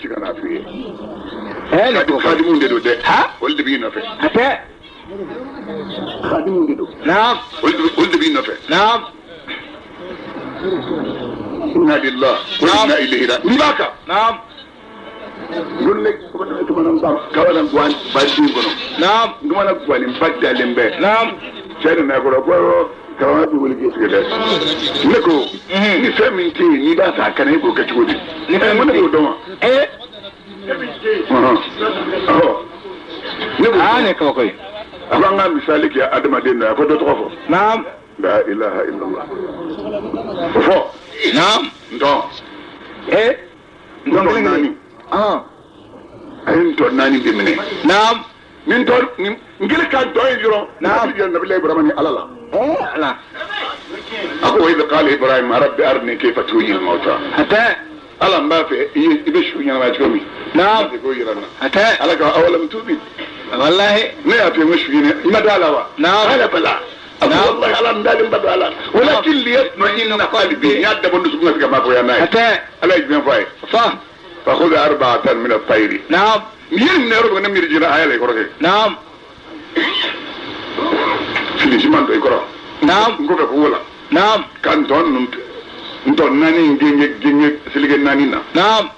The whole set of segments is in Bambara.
ci ka n'a f'i ye. Ɛ, nin ko. Khadimu de don dɛ. Ha? Olu de b'i nɔfɛ. A tɛ. Khadimu de don. Naam. Olu de b'i nɔfɛ. Naam. Inna lillahi wa inna ilayhi raji'un. N'i b'a kan. Naam. Don ne kamana guwan ba den kɔnɔ. Naam. N kamana guwanen ba dalen bɛ. Naam. Cɛ nana kɔrɔ ko karamɔgɔ b'i wele k'i sigi dɛ. Ne ko ni fɛn min tɛ yen n'i b'a fɛ a kana, e b'o kɛ cogo di? Ni fɛn min min ne b'o dɔn wa? Ee. Ɔhɔn. Ne b'o Aa, dɔn. nin ye kabako ye. A ko an ka misali kɛ adamaden na, a ko dɔ tɔgɔ fɔ. Naam. La ilaha illallah. O fɔ. Naam. Ntɔn. Ee. Ntɔn Ntɔn kelen naani. kelen. Ɔn. A ye ntɔn naani de minɛ. Naam. Ni ntɔn ni n kɛlen ka ntɔn ye dɔrɔn. Naam. A bɛ jira nabila Ibrahima ni Ala la. Ee, ala. A ko wa idh qala Ibrahim rabbi arini kayfa tuhyi al-mawta. A tɛ. Ala, n b'a fɛ i ye i bɛ su ɲɛnamaya cogo min. Naam. I k'o jira n na. A tɛ. Ala ka awalam tu'min. Wallahi. Ne y'a f'i ye n ko su ɲɛnɛ i ma da la wa? Naam. Qala bala. A ko Naam. wallahi Ala, n dalen ba don ala. Walakin liyatma'inna qalbi. N y'a dabɔ n dusukun ka se ka maa n'a A ye. tɛ. Ala ye jumɛn fɔ a ye? Fa. Fa khudh arba'atan min at-tayri. Naam. N'i ye nin minɛ yɔrɔ min ne miiri jira a yɛlɛ i kɔrɔ kɛ. Naam. Fini siman don i kɔrɔ. Naam. N kɔfɛ kogo la. Naam. Ka ntɔn ninnu ntɔn naani in genge genge seleke naani na. Naam.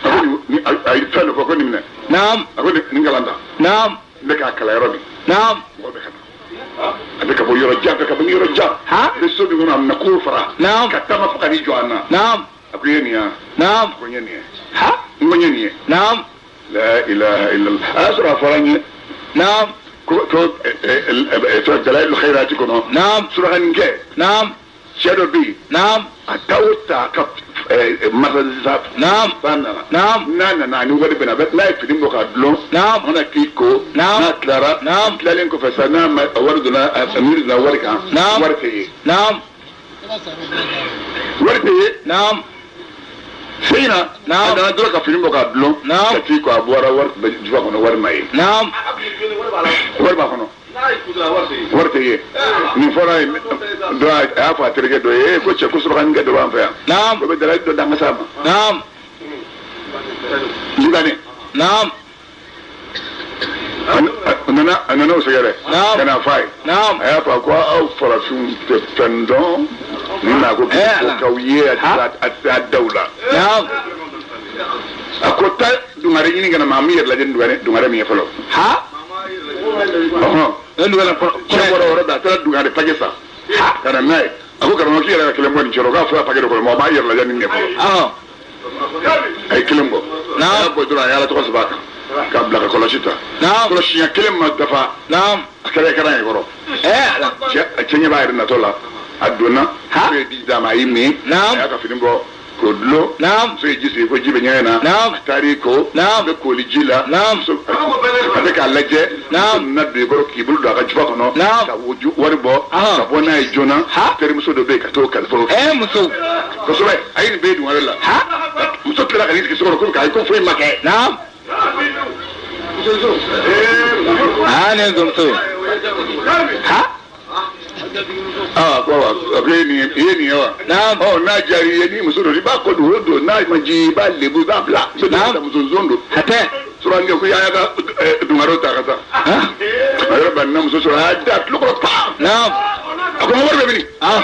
A ko nin a ye fɛn dɔ fɔ ko nin minɛ. Naam. A ko nin kalan ta. Naam. N bɛ k'a kalan yɔrɔ min. Naam. Mɔgɔ bɛ ka na. A bɛ ka bɔ yɔrɔ jan, bɛ ka bɔ yɔrɔ jan. Ha? A bɛ so min kɔnɔ, a bɛna kogo fara. Naam. Ka taama fo ka n'i jɔ a na. Naam. A ko i ye nin ye wa? Naam. A ko n ye nin ye. Ha? N ko n ye nin ye. Naam. La ilaha illallah. A y'a sɔrɔ a fɔra n ye. Naam. Ko fɛn dalayilu khayirati kɔnɔ. Naam. Surakaninkɛ. Naam. Cɛ dɔ bɛ yen. Naam. A taa o ta a ka marchandise Naam. san nana. Naam. N'a nana ani wari bɛna, n'a ye fini bɔ k'a dulon. Naam. A mana k'i ko. Naam. N'a tilara. Naam. Tilalen kɔfɛ sa, n'a ma wari donna, a miiri donna wari kan. Naam. Wari tɛ ye. Naam. Wari tɛ ye. Naam. Sen na. Naam. A nana dɔrɔn ka fini bɔ k'a dulon. Naam. Ka t'i ko, a bɔra, wari tun bɛ juba kɔnɔ, wari ma ye. Naam. Wari b'a kɔnɔ. Wari tɛ ye. Nin fɔra ye dɔ, a y'a fɔ a terikɛ dɔ ye, ko cɛ, ko surakanikɛ dɔ b'an fɛ yan. Naam. O bɛ dala dɔ d'an ka s'a ma. Naam. Libanais. Naam. A nana o sɛgɛrɛ. Naam. Ka na f'a ye. Naam. A y'a fɔ ko aw farafinw tɛ fɛn dɔn. Ni maa ko k'i Eh, ko k'aw ye, a tɛ a tɛ a da u la. Naam. A ko taa dungare ɲini ka na maa min yɛrɛ lajɛ ni dungare min ye fɔlɔ. Ha? Ɔhɔn. Ne dugara kɔrɔ. Cɛ bɔra o yɔrɔ bɛɛ, a taara dungare paquet san. Ka na n'a ye. A ko karamɔgɔ, k'i yɛrɛ ka kelen bɔ nin cɛrɔ, k'a fɔ a paquet dɔ kɔnɔ, mɔgɔ b'a yɛrɛ lajɛ ni nin ye fɔlɔ. Ɔhɔn. A ye kelen bɔ. Naam. A y'a bɔ dɔrɔn, a ye Ala tɔgɔ sɛbɛn a kan. K'a bila ka kɔlɔsi ta. Naam. Kɔlɔsi ɲɛ kelen ma dafa. Naam. A kɛra écran ye kɔrɔ. Ee, ala. Cɛ ɲɛ b'a yɛrɛ natɔ la. A donna. Ha? Muso ye ji d'a ma, a y'i min. Naam. A y'a ka fini bɔ k'o dulon. Naam. Muso ye ji sigi ko ji bɛ ɲɛgɛn na. Naam. A taar'i ko. Naam. A bɛ koli ji la. Naam. Muso a bɛ k'a lajɛ. Naam. Muso nana don i kɔrɔ k'i bolo don a ka juba kɔnɔ. Naam. Ka wari bɔ. Ahan. Ka bɔ n'a ye joona. Ha? Terimuso dɔ bɛ yen ka t'o kalifa o fɛ. Ee, muso. Kosɛbɛ, a ye nin bɛɛ ye dungare la. Ha? Muso tilala ka n'i sigi so kɔnɔ ko k'a ye ko foyi ma kɛ. Naam. Aa, ne ye zɔnmuso ye. Ha? Aa, ko wa, a ko e ye nin ye, i ye nin ye wa? Naam. Ɔ, n'a diyara i ye, ni muso don, i b'a kɔ don, o don, n'a ma ji, i b'a lebu, i b'a bila. I bɛ Naam. don muso zon don. A tɛ. Surankɛ ko y'a ka dungarew ta ka taa. Ha? A yɔrɔ banna muso sɔrɔ, a y'a da a tulo kɔrɔ pam. Naam. A ko n ka wari bɛ mini? Ah.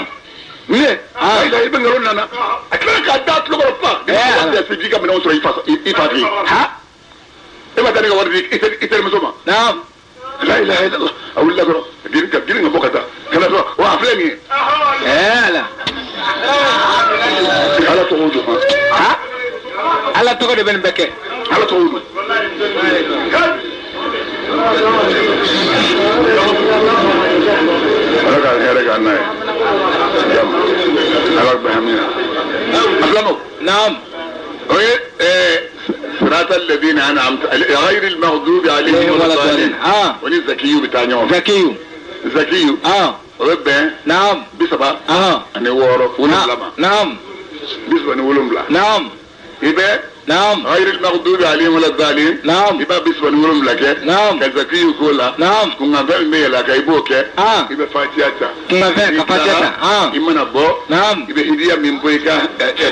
Ne. Ah. Ayi, i bɛ nkalon nana. A tilala k'a da a tulo kɔrɔ pam. Eh, ala. Wari tɛ se k'i ka minɛnw sɔrɔ i fa i fa fɛ yen. Ha? E ma taa ne ka wari di i terimuso ma. Naam. La ilaha illallah. A wulila dɔrɔn. Ka girin ka girin ka bɔ ka taa. Ka na sɔrɔ wa a filɛ nin ye. Ee, ala. Ala tɔgɔ don han. Ha? Ala tɔgɔ de bɛ nin bɛɛ kɛ. Ala tɔgɔ don. Ala ka hɛrɛ k'an n'a ye. Ala bɛ hami na. A filanw. Naam. O ye sirata alladhina an'amta ghayri al-maghdubi alayhim Wala wala dhalin. dhalin. Ah. O ni zakiyu bɛ taa ɲɔgɔn fɛ. Zakiyu. Zakiyu. Ah. O bɛ bɛn Naam. 37 Ah. ma. Naam. 37. Naam. I bɛ Naam. Ghayril maghdubi alayhim wala dhalin. Naam. I b'a 37 kɛ. Naam. Ka zakiyu k'o la. Naam. Kunkanfɛn min bɛ yɛlɛ a kan i b'o kɛ. Ah. I bɛ fatiya ta. Kunkanfɛn ka fatiya ta. Ah. I mana bɔ. Naam. I bɛ hidiya min bɔ i ka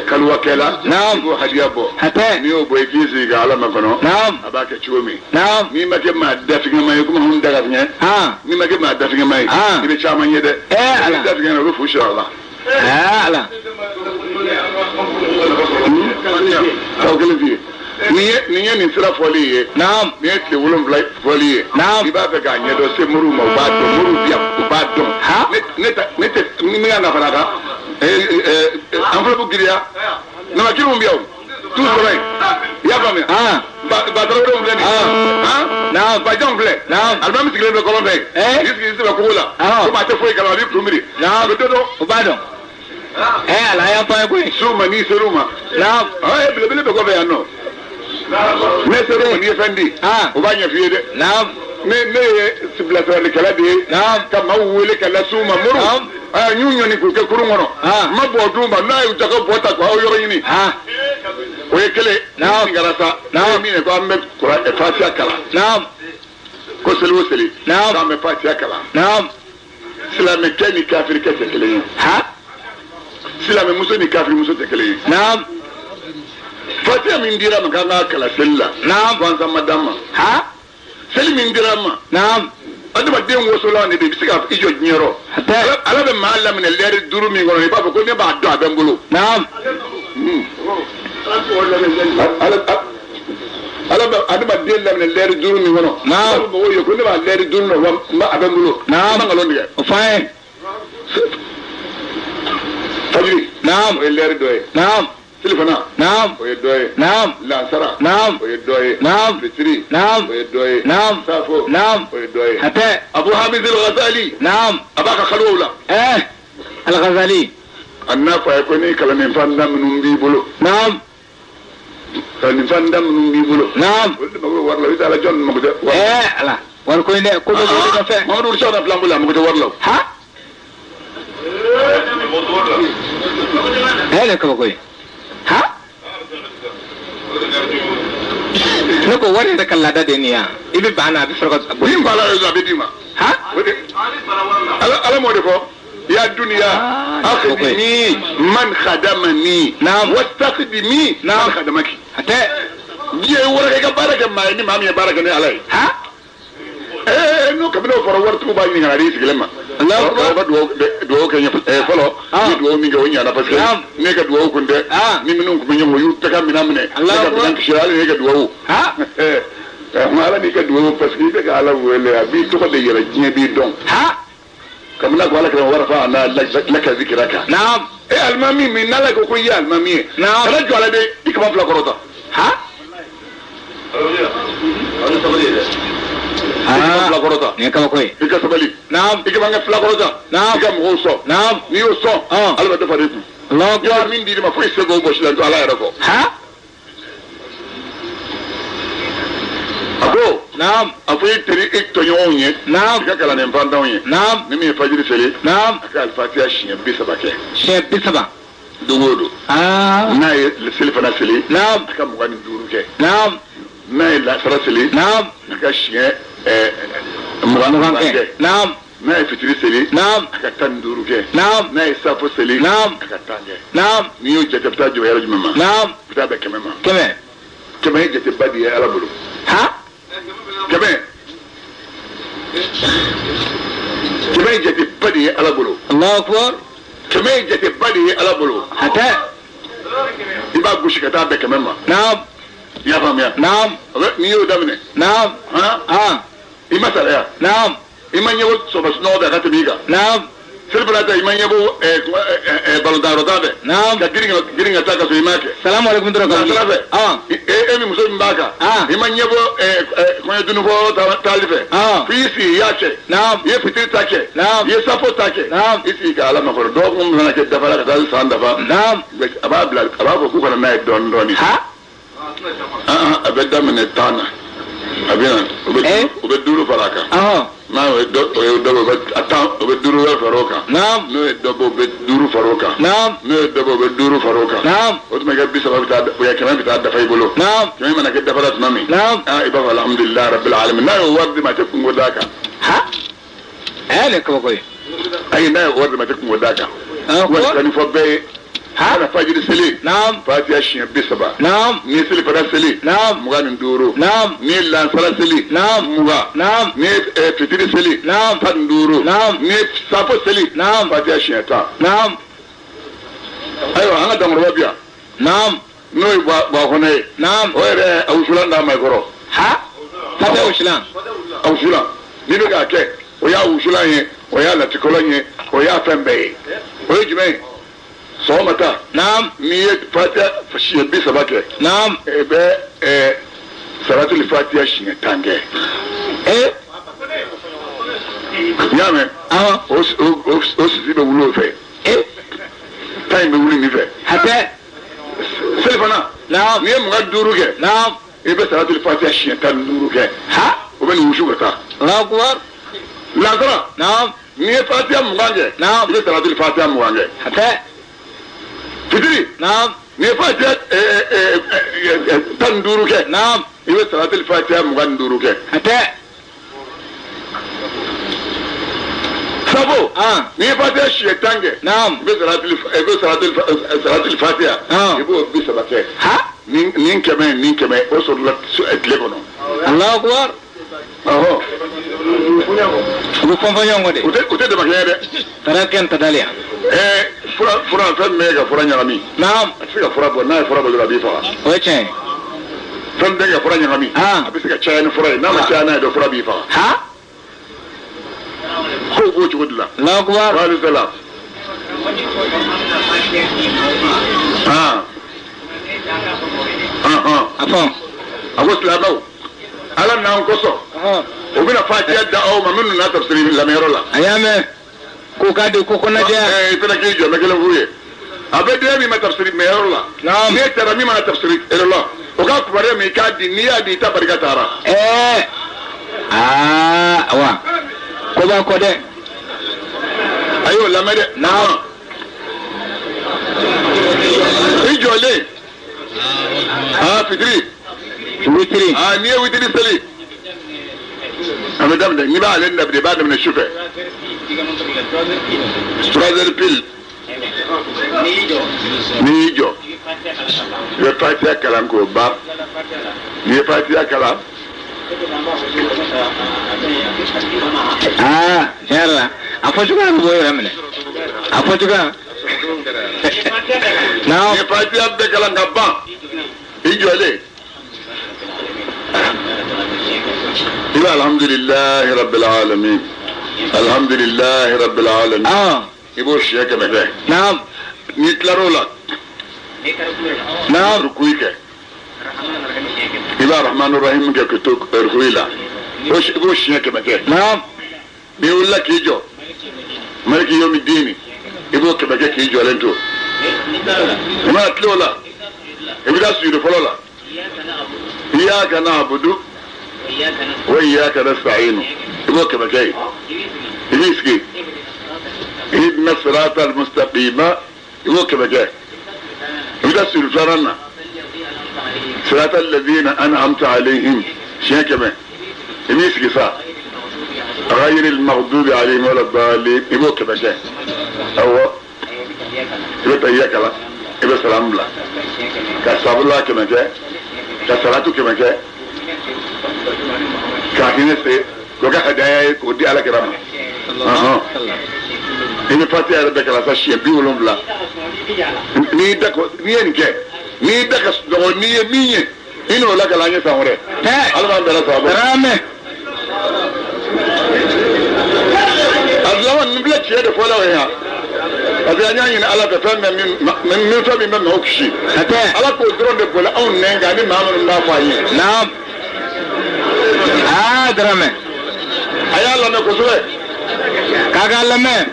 kaluwakɛ la. Naam. I b'o hadiya bɔ. Hatɛ. N'i y'o bɔ i k'i sigi ka Ala makɔnɔ. Naam. A b'a kɛ cogo min. Naam. N'i ma kɛ maa dafiŋɛma ye komi anw da ka fiɲɛ. Ah. N'i ma kɛ maa dafiŋɛma ye. Ah. I bɛ caman ye dɛ. Eh, Ala. N'i dafiŋɛna o bɛ fu sɔrɔ a la. Ah, Ala. K'aw kelen f'i ye. Nin ye nin sira fɔli ye. Naam. Nin ye tile 7 fɔli ye. Naam. I b'a fɛ k'a ɲɛdɔn se moriw ma u b'a dɔn moriw bi yan u b'a dɔn. Ha? Ne tɛ ni ka na fara a kan. Enveloppe giriya. Namakiriw bi yan o. T'u sɔrɔ yen. I y'a faamuya? Ah. Ba tarawelew filɛ nin ye. Ah. Han? Naam. Bajanw filɛ. Naam. Alimami sigilen bɛ kɔrɔn fɛ. Eh? I sigi i sɛbɛ kogo la. Ah. Komi a tɛ foyi kalama a b'i kun biri. Naam. A bɛ dɔ dɔn. O b'a dɔn. Eh, Ala y'a fɔ an ye koyi. S'u ma n'i ser'u ma. Naam. Ah, belebele bɛ kɔfɛ yan nɔ. Ne ser'u ma n'i ye fɛn di. Ah. O b'a ɲɛf'i ye dɛ. Naam. Ne ye bilasiralikɛla de ye. Naam. Ka maaw wele ka las'u ma moriw. Naam. Aa, n y'u ɲɔni k'u kɛ kurun kɔnɔ. Ah. N ma bɔ d'u ma n'a y'u ta ka bɔ ta k'aw yɔrɔ ɲini. Ah. O ye kelen. Naam. Ni kɛra sa. Naam. Ne ye min ye ko an bɛ fatiya kalan. Naam. Ko seli o seli. Naam. K'an bɛ fatiya kalan. Naam. Silamɛkɛ ni kafirikɛ tɛ kelen ye. Ha? Silamɛmuso ni kafirimuso tɛ kelen ye. Naam. Fatiya min dira ma k'an k'a kalan seli la. Naam. Gansan ma d'an ma. Ha? Seli min dira an ma. Naam. Adamaden wosolan de bɛ i bɛ se ka i jɔ diɲɛ rɔ. Hatɛ. Ala bɛ maa laminɛ lɛri 5 min kɔnɔ i b'a fɔ ko ne b'a dɔn a bɛ n bolo. Naam. Ala bɛ adamaden laminɛ lɛri 5 min kɔnɔ. Naam. I b'a fɔ mɔgɔw ye ko ne b'a lɛri 5 dɔn wa n b'a a bɛ n bolo. Naam. I ma nkalon tigɛ. O fɔ an ye. Fajiri. Naam. O ye lɛri dɔ ye. Naam. Selifana. Naam. O ye dɔ ye. Naam. Lansara. Naam. O ye dɔ ye. Naam. Fitiri. Naam. O ye dɔ ye. Naam. Safo. Naam. O ye dɔ ye. Hatɛ. Abu Hamid al-Ghazali. Naam. A b'a ka kaliwaw la. Eh. Al-Ghazali. A n'a fɔ a ye ko ni kalanden fantan minnu b'i bolo. Naam. Kalanden fantan minnu b'i bolo. Naam. Olu de mago bɛ wari la, i tɛ ala jɔn mago tɛ wari la. Eh, Ala. Wari ko in dɛ, ko bɛ bolo nɔfɛ. Mamadu Sawuna filan bolo a mago tɛ wari la. Ha? Eh, ne kabako ye. Ha? Ne ko wari yɛrɛ ka laada de ye nin ye wa? I bɛ ban na a bɛ sɔrɔ ka boli. Ni banna la a bɛ d'i ma. Ha? O de Ala m'o de fɔ. Ya dunya akhdimi man khadamani. Naam. Wastakhdimi man Naam. khadamaki. Hatɛ. Diɲɛ ye wari kɛ i ka baara kɛ maa ye ni maa min ye baara kɛ ni Ala ye. Ha? N'o kabini o fɔra waritigiw b'a ɲini ka na di i sigilen ma. Allahu akbar. Aw ka dugawu kɛ n ye fɔlɔ. Ah. Ni dugawu min kɛ o ɲɛna parce que Naam. ne ka dugawu kun tɛ. Ah. Ni minnu tun bɛ ɲɔgɔn u y'u tɛgɛ minɛn minɛ. Allahu Ne ka akbar. minɛn kisira hali ne ka dugawu. Ha? Ala n'i ka dugawu parce que i bɛ ka Ala wele a b'i tɔgɔ de yɛlɛ diɲɛ b'i dɔn. Ha? Kabini ko Ala kɛra warafa a n'a laka zikiraka. Naam. E alimami min n'Ala ko ko i ye alimami ye. Naam. Kana jɔ a la dɛ i kaba fila kɔrɔta. Ha? I kaba fila kɔrɔta. Nin ye kabako ye. I ka sabali. Naam. I kaba fila kɔrɔta. Naam. I ka mɔgɔw sɔn. Naam. N'i y'o sɔn. Ah. Ala bɛ dɔ fara i kun. Allahu akbar. Yɔrɔ min dir'i ma foyi tɛ se k'o gosi la ala yɛrɛ kɔ. Ha? A ko Naam. a fɔ i teri i tɔɲɔgɔnw ye. Naam. I ka kalanden fantanw ye. Naam. Ni min ye fajiri seli. Naam. A ka alifatiya siɲɛ 30 kɛ. Siɲɛ 30. Don o don. Ah. N'a ye selifana seli. Naam. A ka 25 kɛ. Naam. N'a ye lasara seli. Naam. A ka siɲɛ 20 kɛ. kɛ. Naam. N'a ye fitiri seli. Naam. A ka 15 kɛ. Naam. N'a ye safo seli. Naam. A ka 10 kɛ. Naam. N'i y'o jate a bɛ taa jɔ yɔrɔ jumɛn ma? Naam. A bɛ taa bɛn 100 ma. 100. 100 ye jateba de ye Ala bolo. Ha? 100. 100 ye jateba de ye Ala bolo. Allahu akbar. 100 ye jateba de ye Ala bolo. Hatɛ. I b'a gosi ka taa bɛn 100 ma. Naam. I y'a faamuya? Naam. N'i y'o daminɛ. Naam. Han? Ah. I ma salaya. Naam. I ma ɲɛbɔ sɔgɔma sunɔgɔ fɛ a ka tɛmɛ i kan. Naam. Selifana ta i ma ɲɛbɔ balontan yɔrɔ ta fɛ. Naam. Ka girin ka taa ka sɔrɔ i m'a kɛ. Salamu alaikum dɔrɔn ka wuli. Nasara fɛ. Ah. E ni muso min b'a kan. Ah. I ma ɲɛbɔ kɔɲɔ dunufɔ taali fɛ. Ah. F'i sigi i y'a kɛ. Naam. I ye fitiri ta kɛ. Naam. I ye safo ta kɛ. Naam. I sigi ka Ala makɔnɔ dɔgɔkun min mana kɛ dafa la ka taa san dafa. Naam. A b'a bila a b'a fɔ k'u kana n'a ye dɔɔni dɔɔni. Ha? A bɛ daminɛ 10 na. A bɛ na, o bɛ duuru fara a kan. N'a ye dɔ, o ye dɔ bɔ, o bɛ a tan, o bɛ duuru wɛrɛ fara o kan. N'o ye dɔ bɔ, o bɛ duuru fara o kan. N'o ye dɔ bɔ, o bɛ duuru fara o kan. O tuma kɛ 30 bɛ taa, o kɛmɛ bɛ taa dafa i bolo. 100 mana kɛ dafa la tuma min, i b'a fɔ alhamdulilayi rabbil alamin. N'a y'o wari d'i ma, a tɛ kungo d'a kan. Ha, ɛ, nin kabako ye. Ayi, n'a y'o wari d'i ma, a tɛ kungo d'a kan. Wari ka nin fɔ bɛɛ ye. Ha, fajiri seli. Fatiha siɲɛ 30. N'i ye selifana seli. 25. N'i ye lansara seli. 20. N'i ye fitiri seli. 15. N'i ye safo seli. Fatiha siɲɛ 10. Ayiwa, an ka dankɔrɔba bi yan. N'o ye Buwakɔnɛ ye. O yɛrɛ a wusulan d'a ma i kɔrɔ. Ha, fatiha wusulan. A wusulan n'i bɛ k'a kɛ, o y'a wusulan ye, o y'a latikɔlɔn ye, o y'a fɛn bɛɛ ye. O ye jumɛn ye? Sɔgɔma ta. N'i ye fatiha siɲɛ 30 kɛ. I bɛ salatuli fatiha siɲɛ 10 kɛ. I y'a mɛn? O sisi bɛ wuli o fɛ. Tan in bɛ wuli nin fɛ. Hatɛ. Selifana. N'i ye 25 kɛ. I bɛ salatuli fatiha siɲɛ 15 kɛ. Ha. O bɛ nin wusu ka taa. Allahu akbar. Lansara. N'i ye fatiha 20 kɛ. I bɛ salatuli fatiha 20 kɛ. Hatɛ. Fitiri. N'i ye fatiha 15 kɛ. I bɛ salatuli fatiha 25 kɛ. Hatɛ. Safo. N'i ye fatiha siɲɛ 10 kɛ. I bɛ salatuli fatiha. I b'o 30 kɛ. Ha. Nin 100, nin 100, o sɔrɔla tile kɔnɔ. Allahu akbar. Ɔhɔ. U bɛ fɔn fɔn ɲɔgɔn kɔ de. U tɛ damakɛɲɛ dɛ. Taara kɛ n ta dalen yan. Fura fɛn min bɛ ka fura ɲagami. A tɛ se ka fura bɔ, n'a ye fura bɔ dɔrɔn a b'i faga. O ye tiɲɛ ye. Fɛn bɛ ka fura ɲagami. A bɛ se ka caya ni fura ye, n'a ma caya n'a ye dɔrɔn fura b'i faga. Ha. Kow b'o cogo de la. Allahu akbar. Wa alayhi salam. A fɔ. A ko silamɛw, Ala n'an kosɔn, o bɛna fatiya da aw ma minnu n'a tafsiri lamɛnyɔrɔ la. A y'a mɛn. Ko k'a di ko kɔnɔjɛya. I fana k'i jɔ, n bɛ kelen f'u ye. A bɛ den min ma tafsiri mɛnyɔrɔ la. N'e taara min mana tafsiri yɔrɔ la, o ka kibaruya min i k'a di, n'i y'a di i ta barika taara. Aa wa. Ko b'a kɔ dɛ. A y'o lamɛn dɛ. I jɔlen. Fitiri. Witiri. N'i ye witiri seli. A bɛ daminɛ, n'i b'ale daminɛ, i b'a daminɛ su fɛ. 3 heures pile. N'i y'i jɔ, i bɛ fatiha kalan k'o ban. N'i ye fatiha kalan. Tiɲɛ yɛrɛ la, a fɔ cogoya bɛ bɔ yɛrɛ minɛ. A fɔ cogoya. N'i ye fatiha bɛɛ kalan ka ban, i jɔlen. I bɛ alhamdulilahi rabbil alamin, alhamdulilahi rabbil alamin. I b'o siɲɛ 100 kɛ. N'i tilar'o la. Rukuyi kɛ. I b'a rahmanu rahim kɛ k'i to rukuyi la. I b'o siɲɛ 100 kɛ. N'i wulila k'i jɔ, maliki yomi diini, i b'o 100 kɛ k'i jɔlen to. I mana tila o la, i bɛ taa sujudu fɔlɔ la. Iyyaka na'budu wa iyyaka nasta'inu, i b'o 100 kɛ yen. I b'i sigi. Ihdina sirata al-mustaqima, i b'o 100 kɛ. I bɛ taa sujudu filanan na. Sirata alladhina an'amta alayhim, siɲɛ 100. I b'i sigi sa. Ghayril maghdubi alayhim wala ddallin, i b'o 100 kɛ. Awɔ. I bɛ tahiya kalan, i bɛ salam bila. Ka sabula 100 kɛ, ka salatu 100 kɛ, k'a hinɛ se, k'o kɛ hadaya ye k'o di Ala kira ma. I bɛ fatiha yɛrɛ bɛɛ kalan sa siɲɛ 70. N'i da ko, n'i ye nin kɛ, n'i da ka sunɔgɔ, n'i ye min ye, i n'o lakala an ye san wɛrɛ. Ala b'an bɛɛ la sababu. A laban nin filɛ tiɲɛ de fɔla o ye yan. Parce que an y'a ɲini Ala fɛ fɛn min fɛn min bɛ maaw kisi. Ala k'o dɔrɔn de boli anw nɛn kan ni maa minnu b'a fɔ an ye. Dramɛ. A y'a lamɛn kosɛbɛ. K'a k'a lamɛn.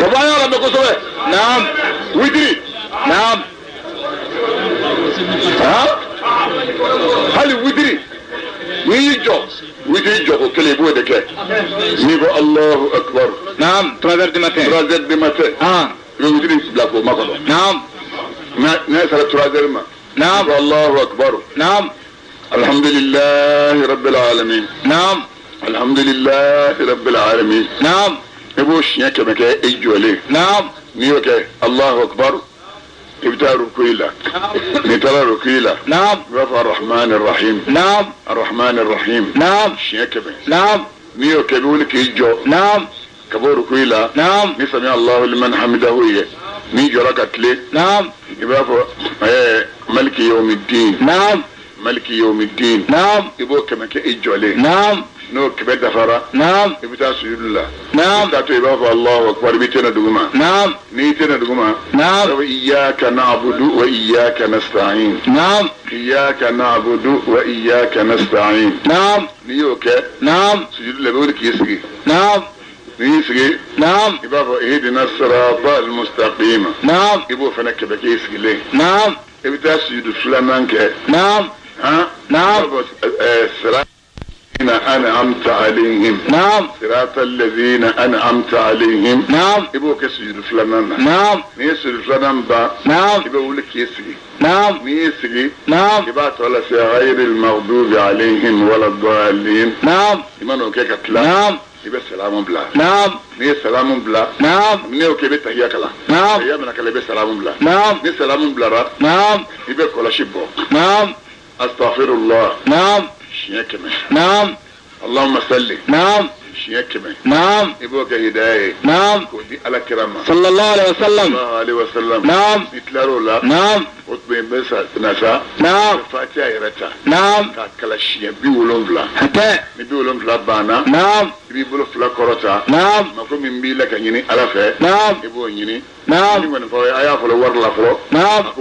Baba y'a lamɛn kosɛbɛ. Naam. Witiri. Naam. Hali witiri n'i y'i jɔ witiri jɔko kelen i b'o de kɛ n'i ko Allahu akbar. Naam, 3 heures du matin. 3 heures du matin. I bɛ witiri bila k'o makɔnɔ. Naam. N'a sera 3 heures ma. Naam. Ko Allahu akbar. Naam. Alhamdulillahi rabbil alamin. Naam. Alhamdulillahi rabbil alamin. Naam. I b'o siɲɛ 100 kɛ i jɔlen. Naam. N'i y'o kɛ Allahu akbar. I bɛ taa rukuyi la. N'i taara rukuyi la. Naam. I b'a fɔ arrahman arrahim. Naam. Arrahman arrahim. Naam. Siɲɛ 100. Naam. N'i y'o kɛ i bɛ wuli k'i jɔ. Naam. Ka bɔ rukuyi la. Naam. Ni sami Allahu liman hamidahu ye. N'i jɔra ka tilen. Naam. I b'a fɔ maliki yawmiddin. Naam. Maliki yawmiddin. Naam. I b'o 100 kɛ i jɔlen. Naam. N'o 100 dafara. Naam. I bɛ taa sujudu la. Naam. I bɛ taa to i b'a fɔ Allahu akbar i b'i tɛnɛ duguma. Naam. N'i tɛnɛ duguma. Naam. I b'a fɔ iyyaka na'budu wa iyyaka nasta'in. Naam. Iyyaka na'budu wa iyyaka nasta'in. Naam. N'i y'o kɛ. Naam. Sujudu la i bɛ wuli k'i sigi. Naam. N'i y'i sigi. Naam. I b'a fɔ ihdina sirata al-mustaqim. Naam. I b'o fana 100 k'i sigilen. Naam. I bɛ taa sujudu filanan kɛ. Naam. Naam. Naam. Sira أنعمت عليهم. نعم. صراط الذين أنعمت عليهم. نعم. يبقوا كسجد فلان. نعم. نيسجد فلان با. نعم. يبقوا لك يسجي. نعم. نيسجي. نعم. يبقى ولا غير المغضوب عليهم ولا الضالين. نعم. يمنوا كيك لا. نعم. يبقى سلام بلا. نعم. ني سلام بلا. نعم. ني كي بتحيا كلا. نعم. يا من كلا سلام بلا. نعم. ني سلام بلا را. نعم. يبقى كل شيء بو. نعم. أستغفر الله. نعم. نعم. اللهم صل. نعم. نعم. يبوك هداية. نعم. ودي على كرامة. صلى الله عليه وسلم. صلى الله عليه وسلم. نعم. يتلارو نعم. وتبين بس نسا. نعم. فاتحة يرتا. نعم. كلا بيولون بلا. حتى. بيولون بلا بانا. نعم. بيبولو فلا كروتا. نعم. ما كم من بيلا كنيني على فه. نعم. يبو نيني. نعم. نعم.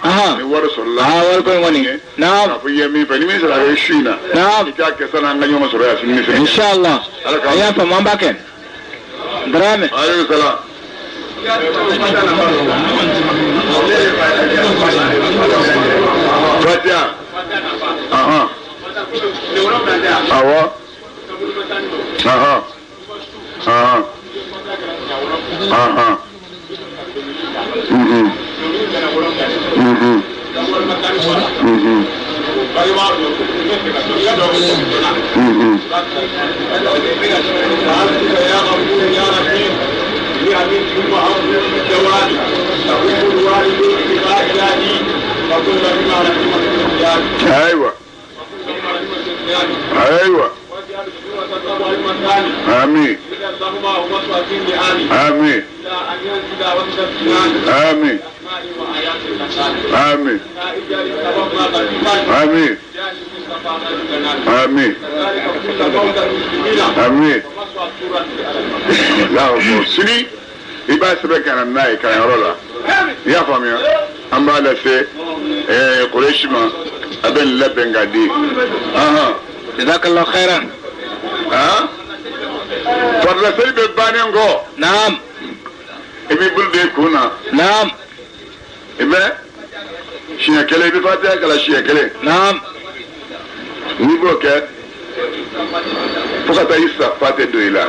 أها. نعم. نعم. إن شاء الله. يا فمان باكن. درامي. عليه السلام. فاتحة. أها. أوا. أها. أها. أها. Mhm. Mhm. Mhm. Mhm. أيوة. أيوة. آمين. آمين. آمين. آمين. آمين. آمين. آمين. لا سني يبقى سبك أنا ناي كان يرولا يا فامي أم على سي قريش ما أبن لبن قدي أها جزاك الله خيرا. ها فرلسل ببانينغو. نعم. إبي بلدي كونا. نعم. إبي شيء إبي فاتح كلا شيء. نعم. نيبوك فقط يسا فاتح دويلا.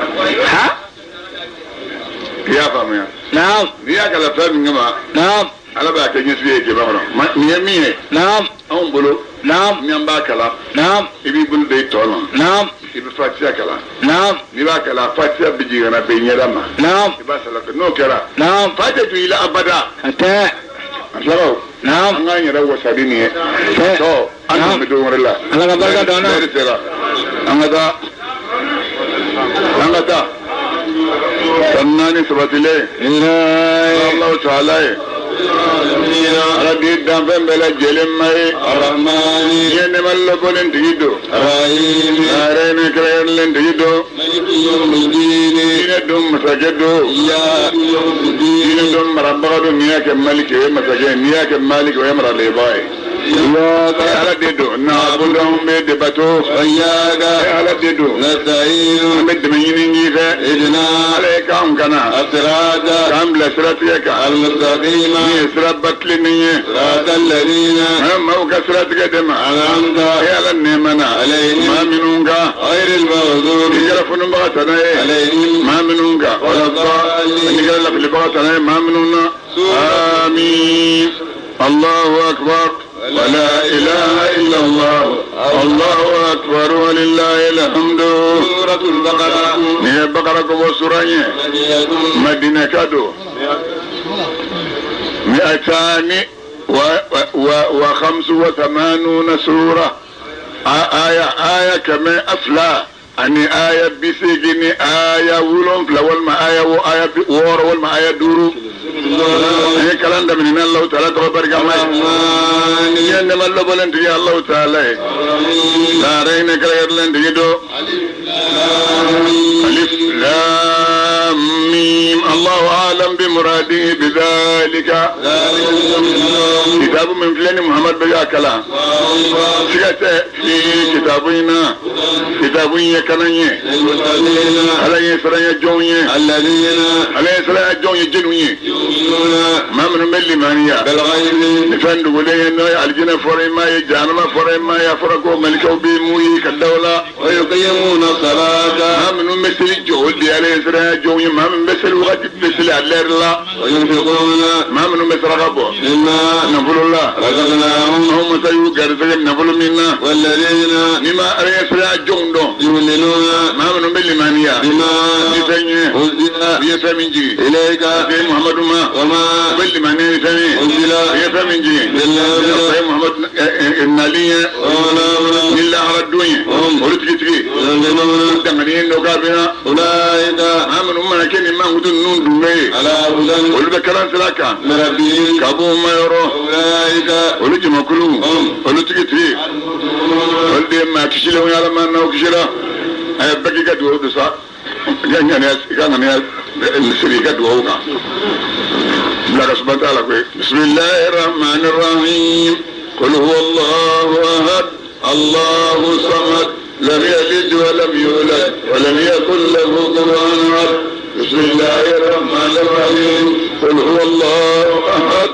ها؟ يا فامي. نعم. نيا كلا فامي نعم. نعم. على بالك نسيت كبارنا. مية مية. نعم. أم بلو. نعم. نيام كلا. نعم. إبي بلدي تولن. نعم. إبي فاتح كلا. نعم. نيا كلا فاتح بيجينا بينيرما. نعم. إبا سلك نو كلا. نعم. فاتح دويلا أبدا. حتى. نعم. أنا يرى وساديني. تو أنا بدون رلا. أنا بركة دونا. أنا دا. أنا دا. سناني سبتلي. الله تعالى. ربي دام بلا جلم ماي الرحمن ينمل لبولن تيدو الرحيم أرين كريرلن تيدو مالك يوم الدين دين دوم مسجدو يا يوم الدين دين دوم ربغدو نياك مالك يا مسجد نياك مالك ويا مرا ليباي إياك Ala de don na'budu an bɛ de bato. وإياك Ala de don نستعين an bɛ dɛmɛ ɲini i fɛ. اهدنا Ala ye k'anw kana الصراط k'an bila siratigɛ kan المستقيم min ye siraba tilennen ye. صراط الذين An maaw ka siratigɛ de ma. أنعمت E Ala nɛɛma na عليهم maa minnu kan غير المغضوب i kɛra funubaga tana ye. عليهم maa minnu kan ولا الضالين i kɛra lafilibaga tana ye maa minnu na. آمين الله أكبر ولا إله إلا الله الله أكبر ولله الحمد. سورة البقرة Nin ye Bakara kɔbɔ sura ye. مدنية Madina ka don. 285 سورة آية آية 200 ani aya 80 ni aya 7 walima aya aya 6 walima aya 5. An ye kalan daminɛ ni Alahu taala tɔgɔ barikama ye. الرحمن Diɲɛ nɛma lɔbɔlen tigi Alahu taala ye. الرحيم Lahara hinɛ kɛrɛnkɛrɛnlen tigi don. ألف لام ميم الله أعلم بمراده بذلك. Kitabu min filɛ ni Muhammad bɛ k'a kalan. Siga tɛ fi kitabu in na. Kitabu in ye kalan ye. للمتقين Ala ye siranya jɔnw ye. الذين Ala ye siranya jɔnw ye jeliw ye. يؤمنون Maa minnu bɛ limaniya. بالغيب Ni fɛn dogolen ye n'o ye alijinɛ fɔra i ma ye jahanama fɔra i ma ye a fɔra ko malikɛw bɛ mun ye ka da o la. ويقيمون الصلاة Maa minnu bɛ seli jɔ o de ye Ala ye siranya jɔnw ye maa minnu bɛ seli wagati bɛ seli a lɛri la. وينفقون Maa minnu bɛ saraka bɔ. مما Nafolo la. رزقناهم Anw masa y'u garisɛgɛ nafolo min na. والذين N'i ma Ala ye siranya jɔnw dɔn. يؤمنون Maa minnu bɛ limaniya. بما Ni fɛn ye. أنزل U ye fɛn min jigin. إليك Se Muhamadu ma. وما U bɛ limaniya ni fɛn ye. أنزل U ye fɛn min jigin. بالله O ye Muhamadu nali ye. ولا Ni lahara don ye. Olu tigitigi. يؤمنون Danganiye dɔ k'a bɛ na. أولئك Maa minnu mana kɛ nin mankutu ninnu dunbe ye. على هدى Olu bɛ kalan sira kan. من ربهم Ka bɔ u ma yɔrɔ. أولئك Olu jamakulu. Olu tigitigi. Olu de ye maa kisilenw ye Ala ma n'aw kisira. A ye bɛɛ k'i ka dugawu don sa. I ka ŋaniya i ka ŋaniya siri i ka dugawu kan. Bila ka suba t'a la koyi. Bisimilahi rahmani rahim. Qul huwa Allahu ahad. Allahu samad. لم يلد ولم يولد ولم يكن له كفوا أحد. بسم الله الرحمن الرحيم. قل هو الله أحد.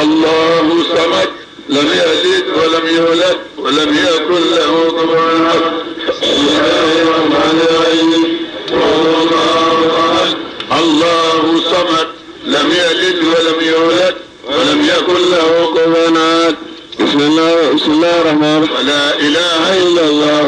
الله صمد. لم يلد ولم يولد ولم يكن له كفوا أحد. بسم الله الرحمن الرحيم. قل هو الله أحد. الله صمد. لم يلد ولم يولد ولم يكن له كفوا أحد. بسم الله بسم الله الرحمن الرحيم ولا إله إلا الله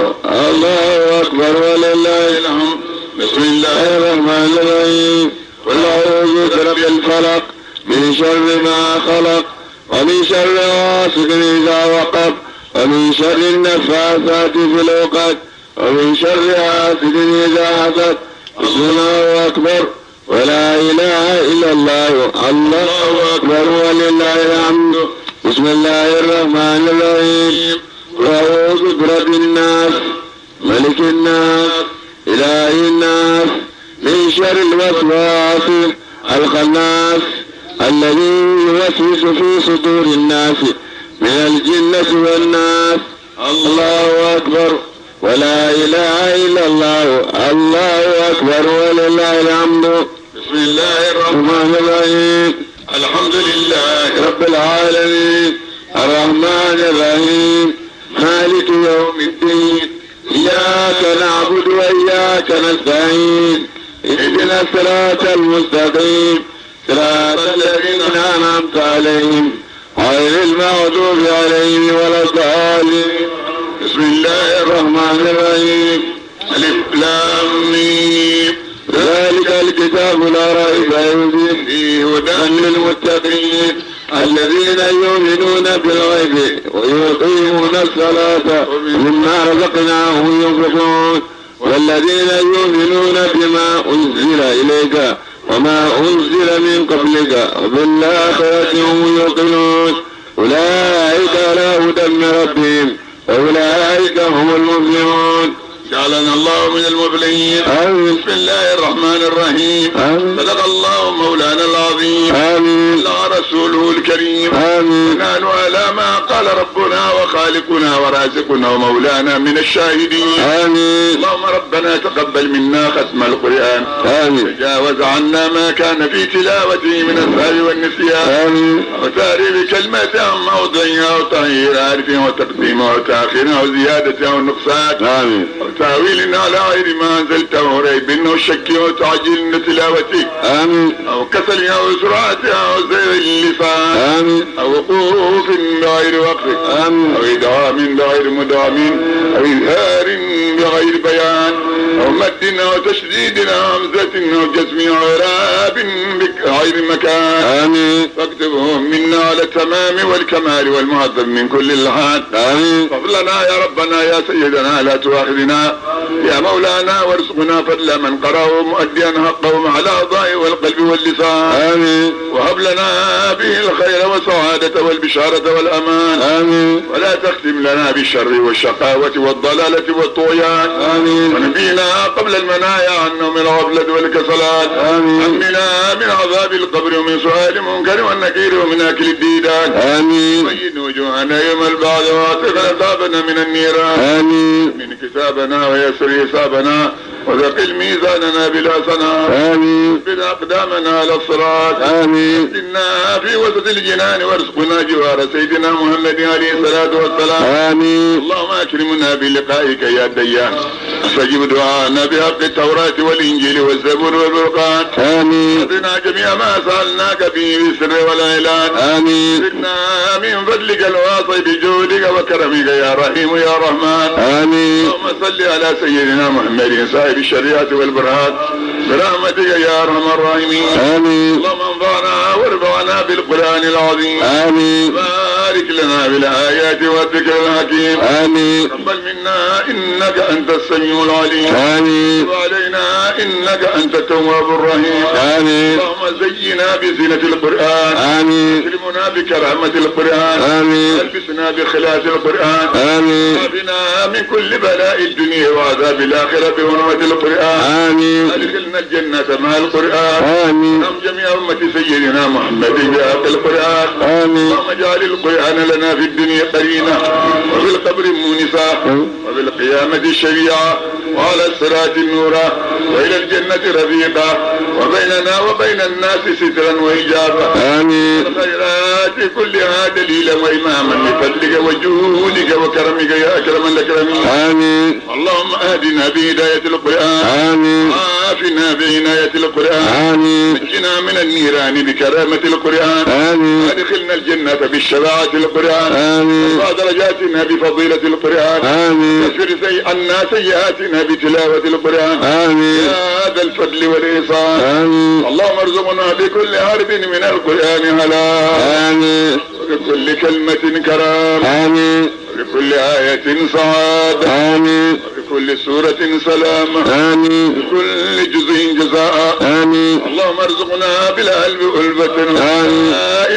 الله أكبر ولله الحمد. بسم الله الرحمن الرحيم قل أعوذ برب الفلق من شر ما خلق ومن شر غاسق إذا وقب ومن شر النفاثات في العقد ومن شر حاسد إذا حسد. بسم الله أكبر ولا إله إلا الله الله أكبر ولله الحمد. بسم الله الرحمن الرحيم قل أعوذ برب الناس ملك الناس إله الناس من شر الوسواس الخناس الذي يوسوس في صدور الناس من الجنة والناس. الله أكبر ولا إله إلا الله الله أكبر ولله الحمد. بسم الله الرحمن الرحمن الرحيم الحمد لله رب العالمين الرحمن الرحيم مالك يوم الدين إياك نعبد وإياك نستعين اهدنا الصراط المستقيم صراط الذين أنعمت عليهم غير المغضوب عليهم ولا الضالين. بسم الله الرحمن الرحيم ألف لام ميم ذلك الكتاب لا ريب فيه فيه هدى للمتقين الذين يؤمنون بالغيب ويقيمون الصلاة مما رزقناهم ينفقون والذين يؤمنون بما أنزل إليك وما أنزل من قبلك وبالآخرة هم يوقنون أولئك على هدى من ربهم وأولئك هم المفلحون. جعلنا الله من المفلحين. آمين. بسم الله الرحمن الرحيم. آمين. صدق الله مولانا العظيم. آمين. الله ورسوله الكريم. آمين. نحن على ما قال ربنا وخالقنا ورازقنا ومولانا من الشاهدين. آمين. اللهم ربنا تقبل منا ختم القرآن. آمين. تجاوز عنا ما كان في تلاوته من السهو والنسيان. آمين. وتعريف كلمة عن موضعها وتغيير عارف وتقديم وتأخير وزيادة أو نقصان. آمين. وتأويل على غير ما أنزلته ريب وشك وتعجيل تلاوته. آمين. أو كسل أو سرعة أو زيغ اللسان. آمين. أو وقوف بغير وقف. آمين. أو إدغام بغير مدغم أو إظهار بغير بيان أو مد أو تشديد أو همزة أو جزم أو إعراب بغير مكان. آمين. فاكتبه منا على التمام والكمال والمهذب من كل اللحان. آمين. فضلنا يا ربنا يا سيدنا لا تؤاخذنا يا مولانا، وارزقنا فضل من قرأه مؤديا حقه مع الأعضاء والقلب واللسان. آمين. وهب لنا به الخير والسعادة والبشارة والأمان. آمين. ولا تختم لنا بالشر والشقاوة والضلالة والطغيان. آمين. ونبينا قبل المنايا عن نوم الغفلة والكسلان. آمين. أمنا من عذاب القبر ومن سؤال منكر والنكير ومن أكل الديدان. آمين. بين وجوهنا يوم البعث واعتق رقابنا من النيران. آمين. من كتابنا ويسر حسابنا وثقل ميزاننا بالحسنات. آمين. ثبت أقدامنا على الصراط. آمين. أسكننا في وسط الجنان وارزقنا جوار سيدنا محمد عليه الصلاة والسلام. آمين. اللهم أكرمنا بلقائك يا ديان. استجب دعاءنا بحق التوراة والإنجيل والزبور والفرقان. آمين. أعطنا جميع ما سألناك به في السر والإعلان. آمين. زدنا من فضلك الواسع بجودك وكرمك يا رحيم يا رحمن. آمين. اللهم صل على سيدنا محمد صاحب الشريعة والبرهان برحمتك يا أرحم الراحمين. آمين. اللهم انفعنا وارفعنا بالقرآن العظيم. آمين. بارك لنا بالآيات والذكر الحكيم. آمين. تقبل منا إنك أنت السميع العليم. آمين. وعلينا إنك أنت التواب الرحيم. آمين. اللهم زينا بزينة القرآن. آمين. اكرمنا بكرامة القرآن. آمين. البسنا بخلاف القرآن. آمين. عافنا من كل بلاء الدنيا وعذاب الآخرة بحرمة القرآن. آمين. أدخلنا الجنة مع القرآن. آمين. ارحم جميع أمة سيدنا محمد بحق القرآن. آمين. اللهم اجعل القرآن لنا في الدنيا قرينا وفي القبر مونسا وفي القيامة شفيعا وعلى الصراط نورا وإلى الجنة رفيقا وبيننا وبين الناس سترا وحجابا. آمين. الخيرات كلها دليلا وإماما بفضلك وجودك وكرمك يا أكرم الأكرمين. آمين. اللهم أهدنا بهداية القرآن. آمين. عافنا بعناية القرآن. آمين. نجنا من النيران بكرامة القرآن. آمين. أدخلنا الجنة بالشفاعة القرآن. آمين. وارفع درجاتنا بفضيلة القرآن. آمين. كفر عنا سيئاتنا بتلاوة القرآن. آمين. يا ذا الفضل والإحسان. آمين. اللهم ارزقنا بكل حرف من القرآن حلال. آمين. وبكل كلمة كرام. آمين. وبكل آية سعادة. آمين. وبكل سورة سلامة. آمين. بكل جزء جزاء. آمين. اللهم ارزقنا بالألف ألفة. آمين.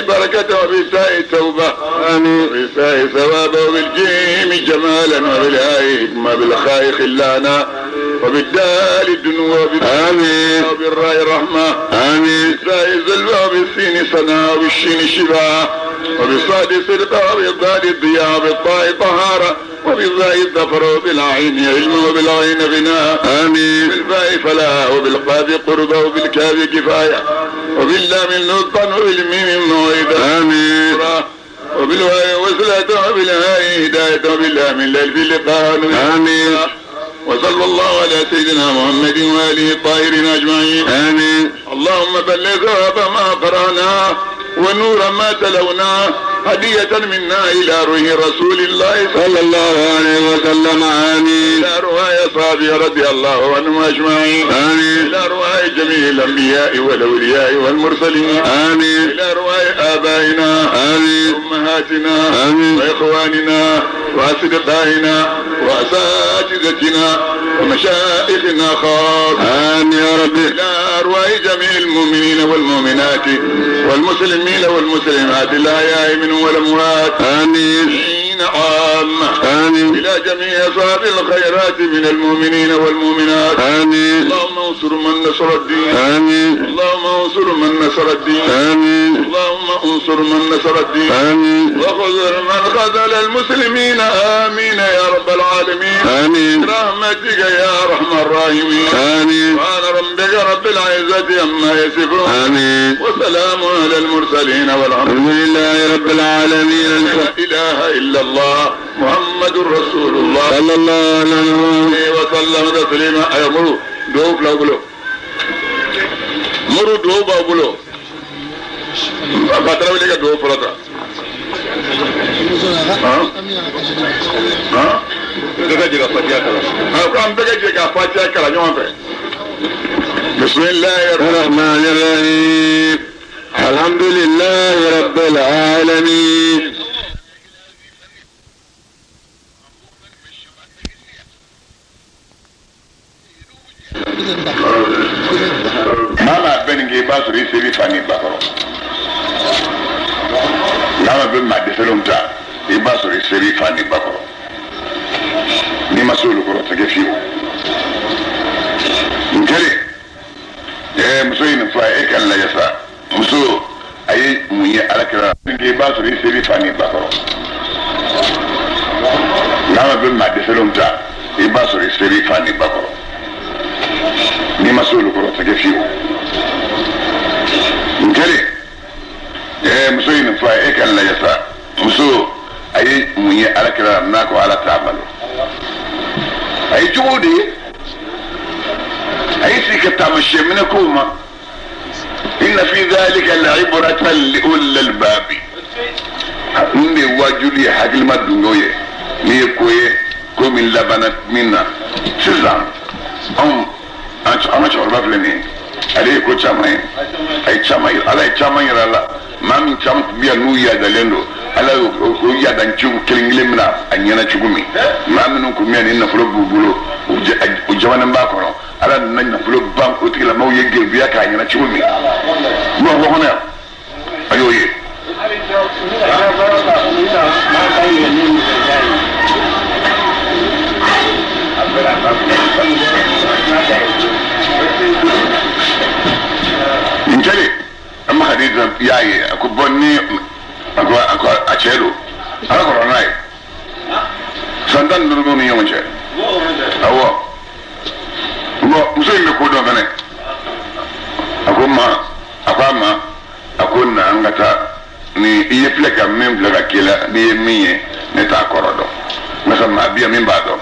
بركة وبالتاء توبة. آمين. وبالثاء ثوابا وبالجيم جمالا وبالهاء حكمة بالخاء خلانا وبالدال الدنو آمين. وبالراء رحمة. آمين. بالثاء زلفى وبالسين سنا وبالشين شفاء وبالصاد صدقا وبالضاد الضياء وبالطاء طهارة وبالذاء الظفر وبالعين علم وبالعين غناء. آمين. بالفاء فلاح وبالقاف قربة وبالكاف كفاية وباللام لطفا وبالميم موعظة. آمين. وبالواء وصلة وبالهاء هداية وباللام الألف لقاء. آمين. وصلى الله على سيدنا محمد وآله الطاهرين أجمعين. آمين. اللهم بلغ ثواب ما قرأناه ونور ما تلوناه هدية منا إلى روح رسول الله صلى الله عليه وسلم. آمين. إلى أرواح أصحابه رضي الله عنهم أجمعين. آمين. إلى أرواح جميع الأنبياء والأولياء والمرسلين. آمين. إلى أرواح آبائنا. آمين. وأمهاتنا. آمين. وإخواننا وأصدقائنا وأساتذتنا ومشايخنا خاصة. آمين يا رب. إلى أرواح جميع المؤمنين والمؤمنات والمسلمين والمسلمات الأحياء منهم والأموات. آمين. عامة. آمين. إلى جميع أصحاب الخيرات من المؤمنين والمؤمنات. آمين. اللهم انصر من نصر الدين. آمين. اللهم انصر من نصر الدين. آمين. اللهم انصر من نصر الدين آمين وخذل من خذل المسلمين آمين يا رب العالمين آمين برحمتك يا أرحم الراحمين آمين سبحان ربك رب العزة عما يصفون آمين وسلام على المرسلين والحمد الحمد لله رب العالمين لا إله إلا الله محمد رسول الله صلى الله عليه وسلم تسليما. أي مرو دو فلا بلو مرو دو بابلو فترة ولك دو فلتا ها ها بسم الله الرحمن الرحيم الحمد لله رب العالمين. Mama bɛ nin kɛ i b'a sɔrɔ i seri fa ni ba kɔrɔ. N'a bɛ maa dɛsɛlenw ta i b'a sɔrɔ i seri fa ni ba kɔrɔ. N'i ma se olu kɔrɔ tɛ kɛ fiyewu. N kɛlen muso ye nin fɔ a ye e ka lajɛ sa muso a ye mun ye ala kɛra nin kɛ i b'a sɔrɔ i seri fa ni ba kɔrɔ. N'a bɛ maa dɛsɛlenw ta i b'a sɔrɔ i seri fa ni ba kɔrɔ. N'i ma se olu kɔrɔ tɛ kɛ fiyewu. N kɛlen muso ye nin fɔ a ye e ka lajɛ sa muso a ye mun ye ala kɛra n'a ko ala t'a balo. A ye jogo de ye a ye sigi ka taamasiyɛn minɛ kow ma. Inna fi dhalika la'ibratan li ulil albabi. Nin de ye waajuli ye hakilima dungew ye. N'i ye ko ye ko min labanna min na sisan anw an ka cɛkɔrɔba filɛ nin ye ale ye ko caman ye a ye caman yira ala ye caman yira a la maa min caman tun bɛ yan n'u yadalen don ala y'o yadanciw kelen kelen minɛ a ɲɛna cogo min maa minnu tun bɛ yan ni nafolo b'u bolo u jamanen b'a kɔnɔ ala nana nafolo ban o tigilamaaw ye geribuya k'a ɲɛna cogo min bamakɔ kɔnɔ yan a y'o ye. N kɛlen an ma Hadija y'a ye a ko bɔn ni a ko a cɛ don ala kɔrɔ n'a ye san 15 b'u ni ɲɔgɔn cɛ awɔ bɔn muso in bɛ ko dɔn fɛnɛ a ko ma a ko a ma a ko na an ka taa ni i ye filɛ ka min filɛ ka k'i la n'i ye min ye ne t'a kɔrɔ dɔn nka maa bi yan min b'a dɔn.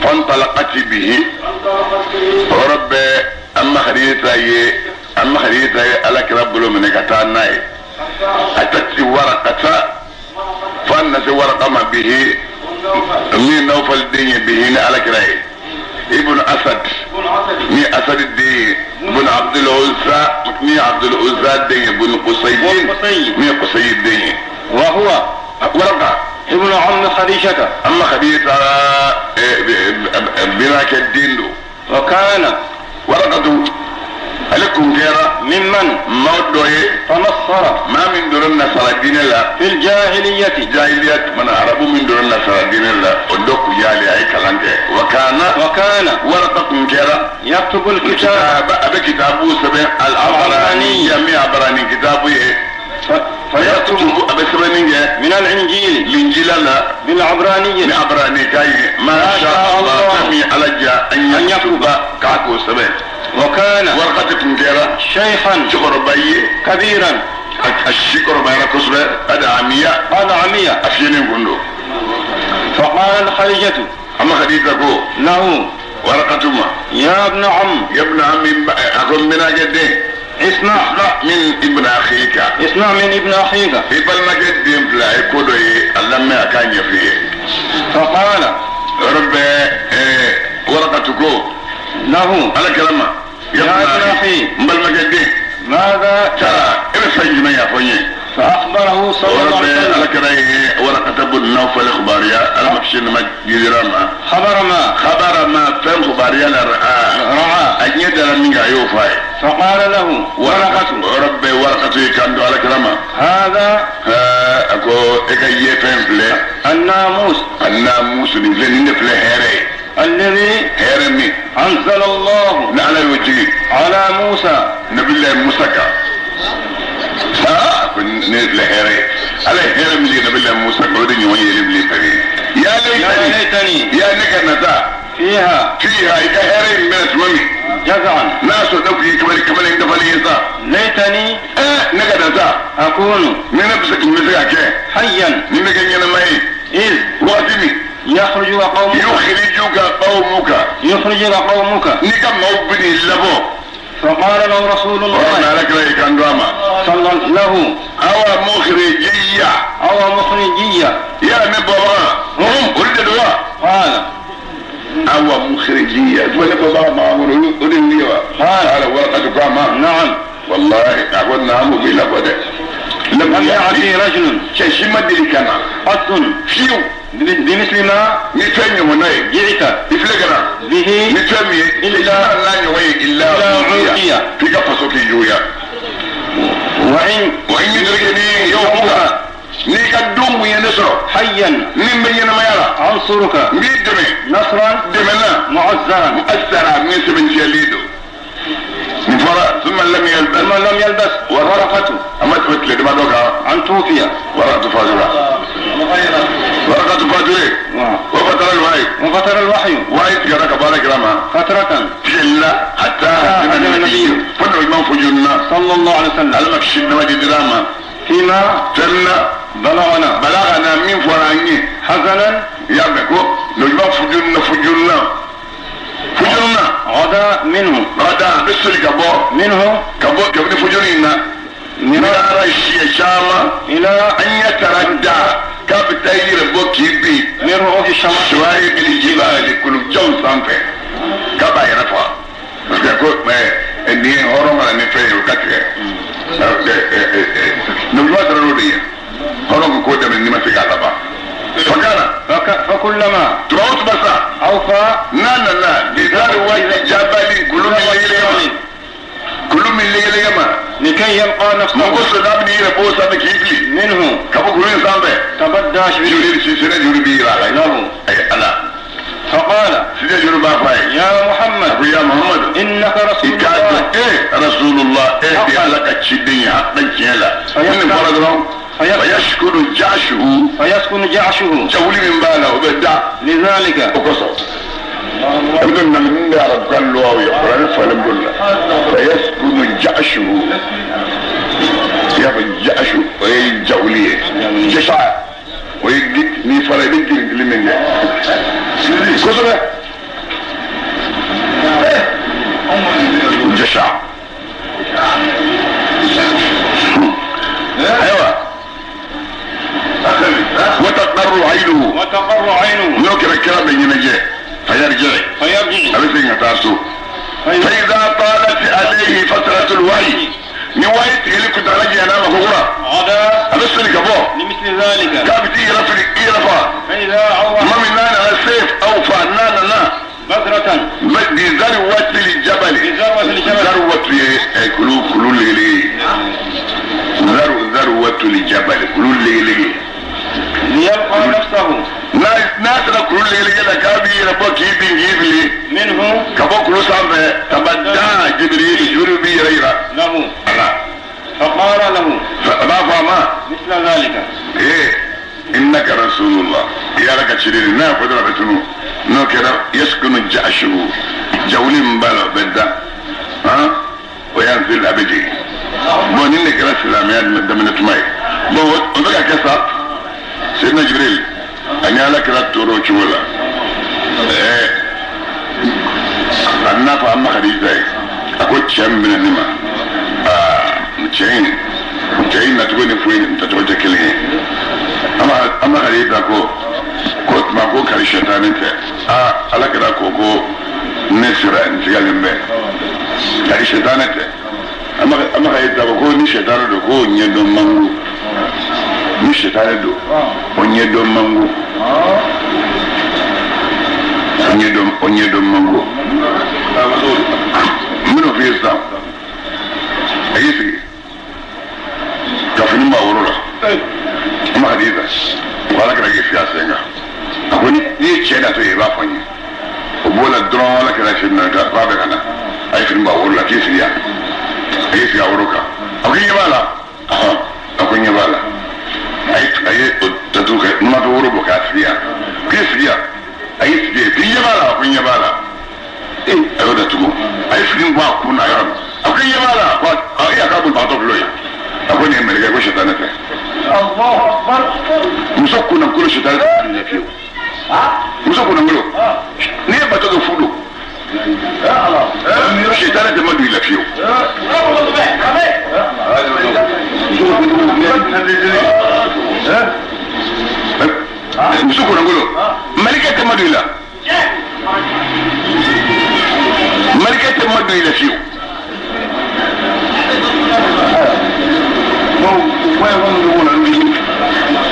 فانطلقت به رب أما خديجة أما خديجة على كرب من كتاناي أتت ورقة فنس ورقة ما به من نوفل الدين به على كراي ابن أسد من أسد الدين ابن عبد العزى من عبد العزى الدين ابن قصي من قصي الدين وهو ورقة ابن عم خديجة أما خديجة بلاك الدين دو وكان ورقة عليكم كيرا ممن موضوع تنصر ما من دون النصر الدين لا في الجاهلية جاهلية من عرب من دون النصر الدين لا ودوك جالي أي كلام وكان ورقة كيرا يكتب الكتاب أبي كتابه سبع العبراني جميع عبراني كتابه فيكتب من الإنجيل الإنجيل لا بالعبرانية بالعبرانية ما شاء الله جميع أن يكتب كاكو سبع وكان ورقة كنكيرا شيخا شكرباي كبيرا الشكر بيرا كسبة أدعمية أفيني كندو فقال خديجة أما خديجة كو له ورقة ما يا ابن عم يا ابن عمي أكون من أجدين اسمع من ابن أخيك اسمع من ابن أخيك ابن ما جدين فلا يقولوا الله ما كان يفيه فقال رب ورقة كو له على كلامه يا ابن أخي بل ما جدين ماذا ترى إرسل ما يفني فأخبره صلى الله عليه وسلم على كلامه ورقة ابن نوفل إخبارية المكشن ما جدرما خبر ما فهم خبارية رعى أجند من عيوفاي فقال له ورقة ربي ورقة كان على كلامه هذا أكو إكاي فهم فلي الناموس اللي فلي هيري الذي هيرمي أنزل الله على الوجه على موسى نبي الله موسى de filɛ hɛrɛ ye. Ala ye hɛrɛ min jigin nabila Musa kan, o de ɲɔgɔn yeli bilen fɛ ya laitani, ya ne ka nata, fiha, fiha, i ka hɛrɛ in bɛna tuma min, jaz'an, n'a sɔrɔ ne kun ye kamalen dafalen ye sa, laitani, ne ka nata, akunu, ni ne bɛ se ka kɛ, hayyan, ni bɛ kɛ ɲɛnama ye, iz, waati min, yakhrujuka qawmuka, yukhrijuka qawmuka, yukhrijuka qawmuka, n'i ka maaw bɛ n'i labɔ. فقال له رسول الله صلى له أو مخرجية، أو مخرجية، يا نبغى هم أريد دواء، قال أو مخرجية ونبغى ما أريد قال ورقة قام، نعم والله أقول نعم بلا بد. لم يأتي رجل شيء ما دري كان قط فيو بمثل ما مثل وناي جئت إفلقنا به مثل إلا إلا عوتيا في قفصك جويا. وإن يدركني يومك نيك الدوم ينصر حيا من بين ما يرى أنصرك ميدمي نصرا دمنا معزرا مؤثرا من سبن جليدو ثم لم يلبس، ثم لم يلبس ورقته أما تبت لما دوكا أن توفي ورقة فاجرة، ورقة فاجرة، وفتر الوحي، وفتر الوحي، وحي تجرك بارك رما فترة جل حتى هزم النبي فنو إمام فجرنا صلى الله عليه وسلم المكشد نمجد دراما فيما تلنا بلغنا، بلغنا من فراني حزنا يا بكو نجمع فجرنا فجرنا فجرنا غدا منه، غدا بسري كبو منه كبو كبني فجرنا نرى الشيشامة إلى أن يتردى كابتاير بوكي بي من رؤوس الشمال شوائب الجبال كل جو سانفي كبا يرفع بس يقول ما إني هرم على نفسي وكتره نبغى ترودي هرم كودة من نمسك على با فكان فكلما تروت بس أوفى لا لا لا بذار وجه جبل كل من الليل كل من الليل يما لكي يلقى نفسه مقص دابني ربوسا بكيفلي منه كبو كلين سامبه تبدى جوري سيسنة جوري بيرا له أي ألا فقال سيدة جوري بافاي يا محمد يا محمد إنك رسول الله إيه رسول الله إيه بيالك تشدني حقا جيلا من فرد فيشكر جعشه، فيسكن جعشه جولي من باله وبدع لذلك وقصر ابن من يعرف قال له يقرأ فلم يقول فيسكن جعشه يا جعشه وهي جولية جشع ويجي نفر بيجي اللي من قصر جشع. ايوه وتقر عينه، وتقر عينه نوكر الكلام بين فيرجع، فيرجع أبسين تاسو. فإذا طالت عليه فترة الوحي نوايت اللي كنت علي أنا مغورة غدا أبسني كبو لمثل ذلك كابتي رفع فإذا أوفى ما من نانا السيف أوفى نانا نا بذرة بذروة الجبل، بذروة الجبل، ذروة كلو كلو لي ذروة الجبل كلو لي ليلقى نفسه ناس كل اللي لك كابي ربك يبي منه كبو كل سامه تبدا جبريل جربي ريرا له أنا فقال له فما فما مثل ذلك إيه إنك رسول الله يا لك تشرين نا قدرة بتنو نكرا يسكن جعشه جولين بالا بدا ها وينزل أبدي بون إنك رسول الله من تماي بون وذاك كسب سيدنا جبريل أنا لك لا تروح ولا إيه أنا فأما خديجة أقول شيء من النما شيء شيء نتقول فين أنت تقول تكلم أما خديجة أقول كنت ما أقول كريشتان أنت على كذا كوكو نسرة نسيالين به كريشتان أنت أما خديجة أقول نشتان أقول نيدوم مانغو نشتان دو ونيدوم مانغو ونيدوم مانغو منو في الإسلام أيسي كافني ما ورلا ما خديجة ولا كذا كيف ياسينغا أقول ليه شيء ده تيجي بافني وبولا درون ولا كذا شيء نرجع بابك أنا أي فيلم بقول لك كيف يا كيف يا وروكا أقول يبالا أقول يبالا woro bɔ k'a sigi yan k'i sigi yan a y'i sigi yen k'i ɲɛ b'a la a ko n ɲɛ b'a la ee a y'o datugu a ye fini bɔ a kun na yɔrɔ min a ko i ɲɛ b'a la ko a e y'a ka bolibagatɔ filɛ o ye a ko nin ye mɛlɛkɛ ko sitanɛ tɛ muso kunnangolo sitanɛ tɛ minɛ fiyewu muso kunnangolo n'i ye bato kɛ fu don sitanɛ tɛ ma don i la fiyewu muso kunnangolo mɛlɛkɛ tɛ ma don i la mɛlɛkɛ tɛ ma don i la fiyewu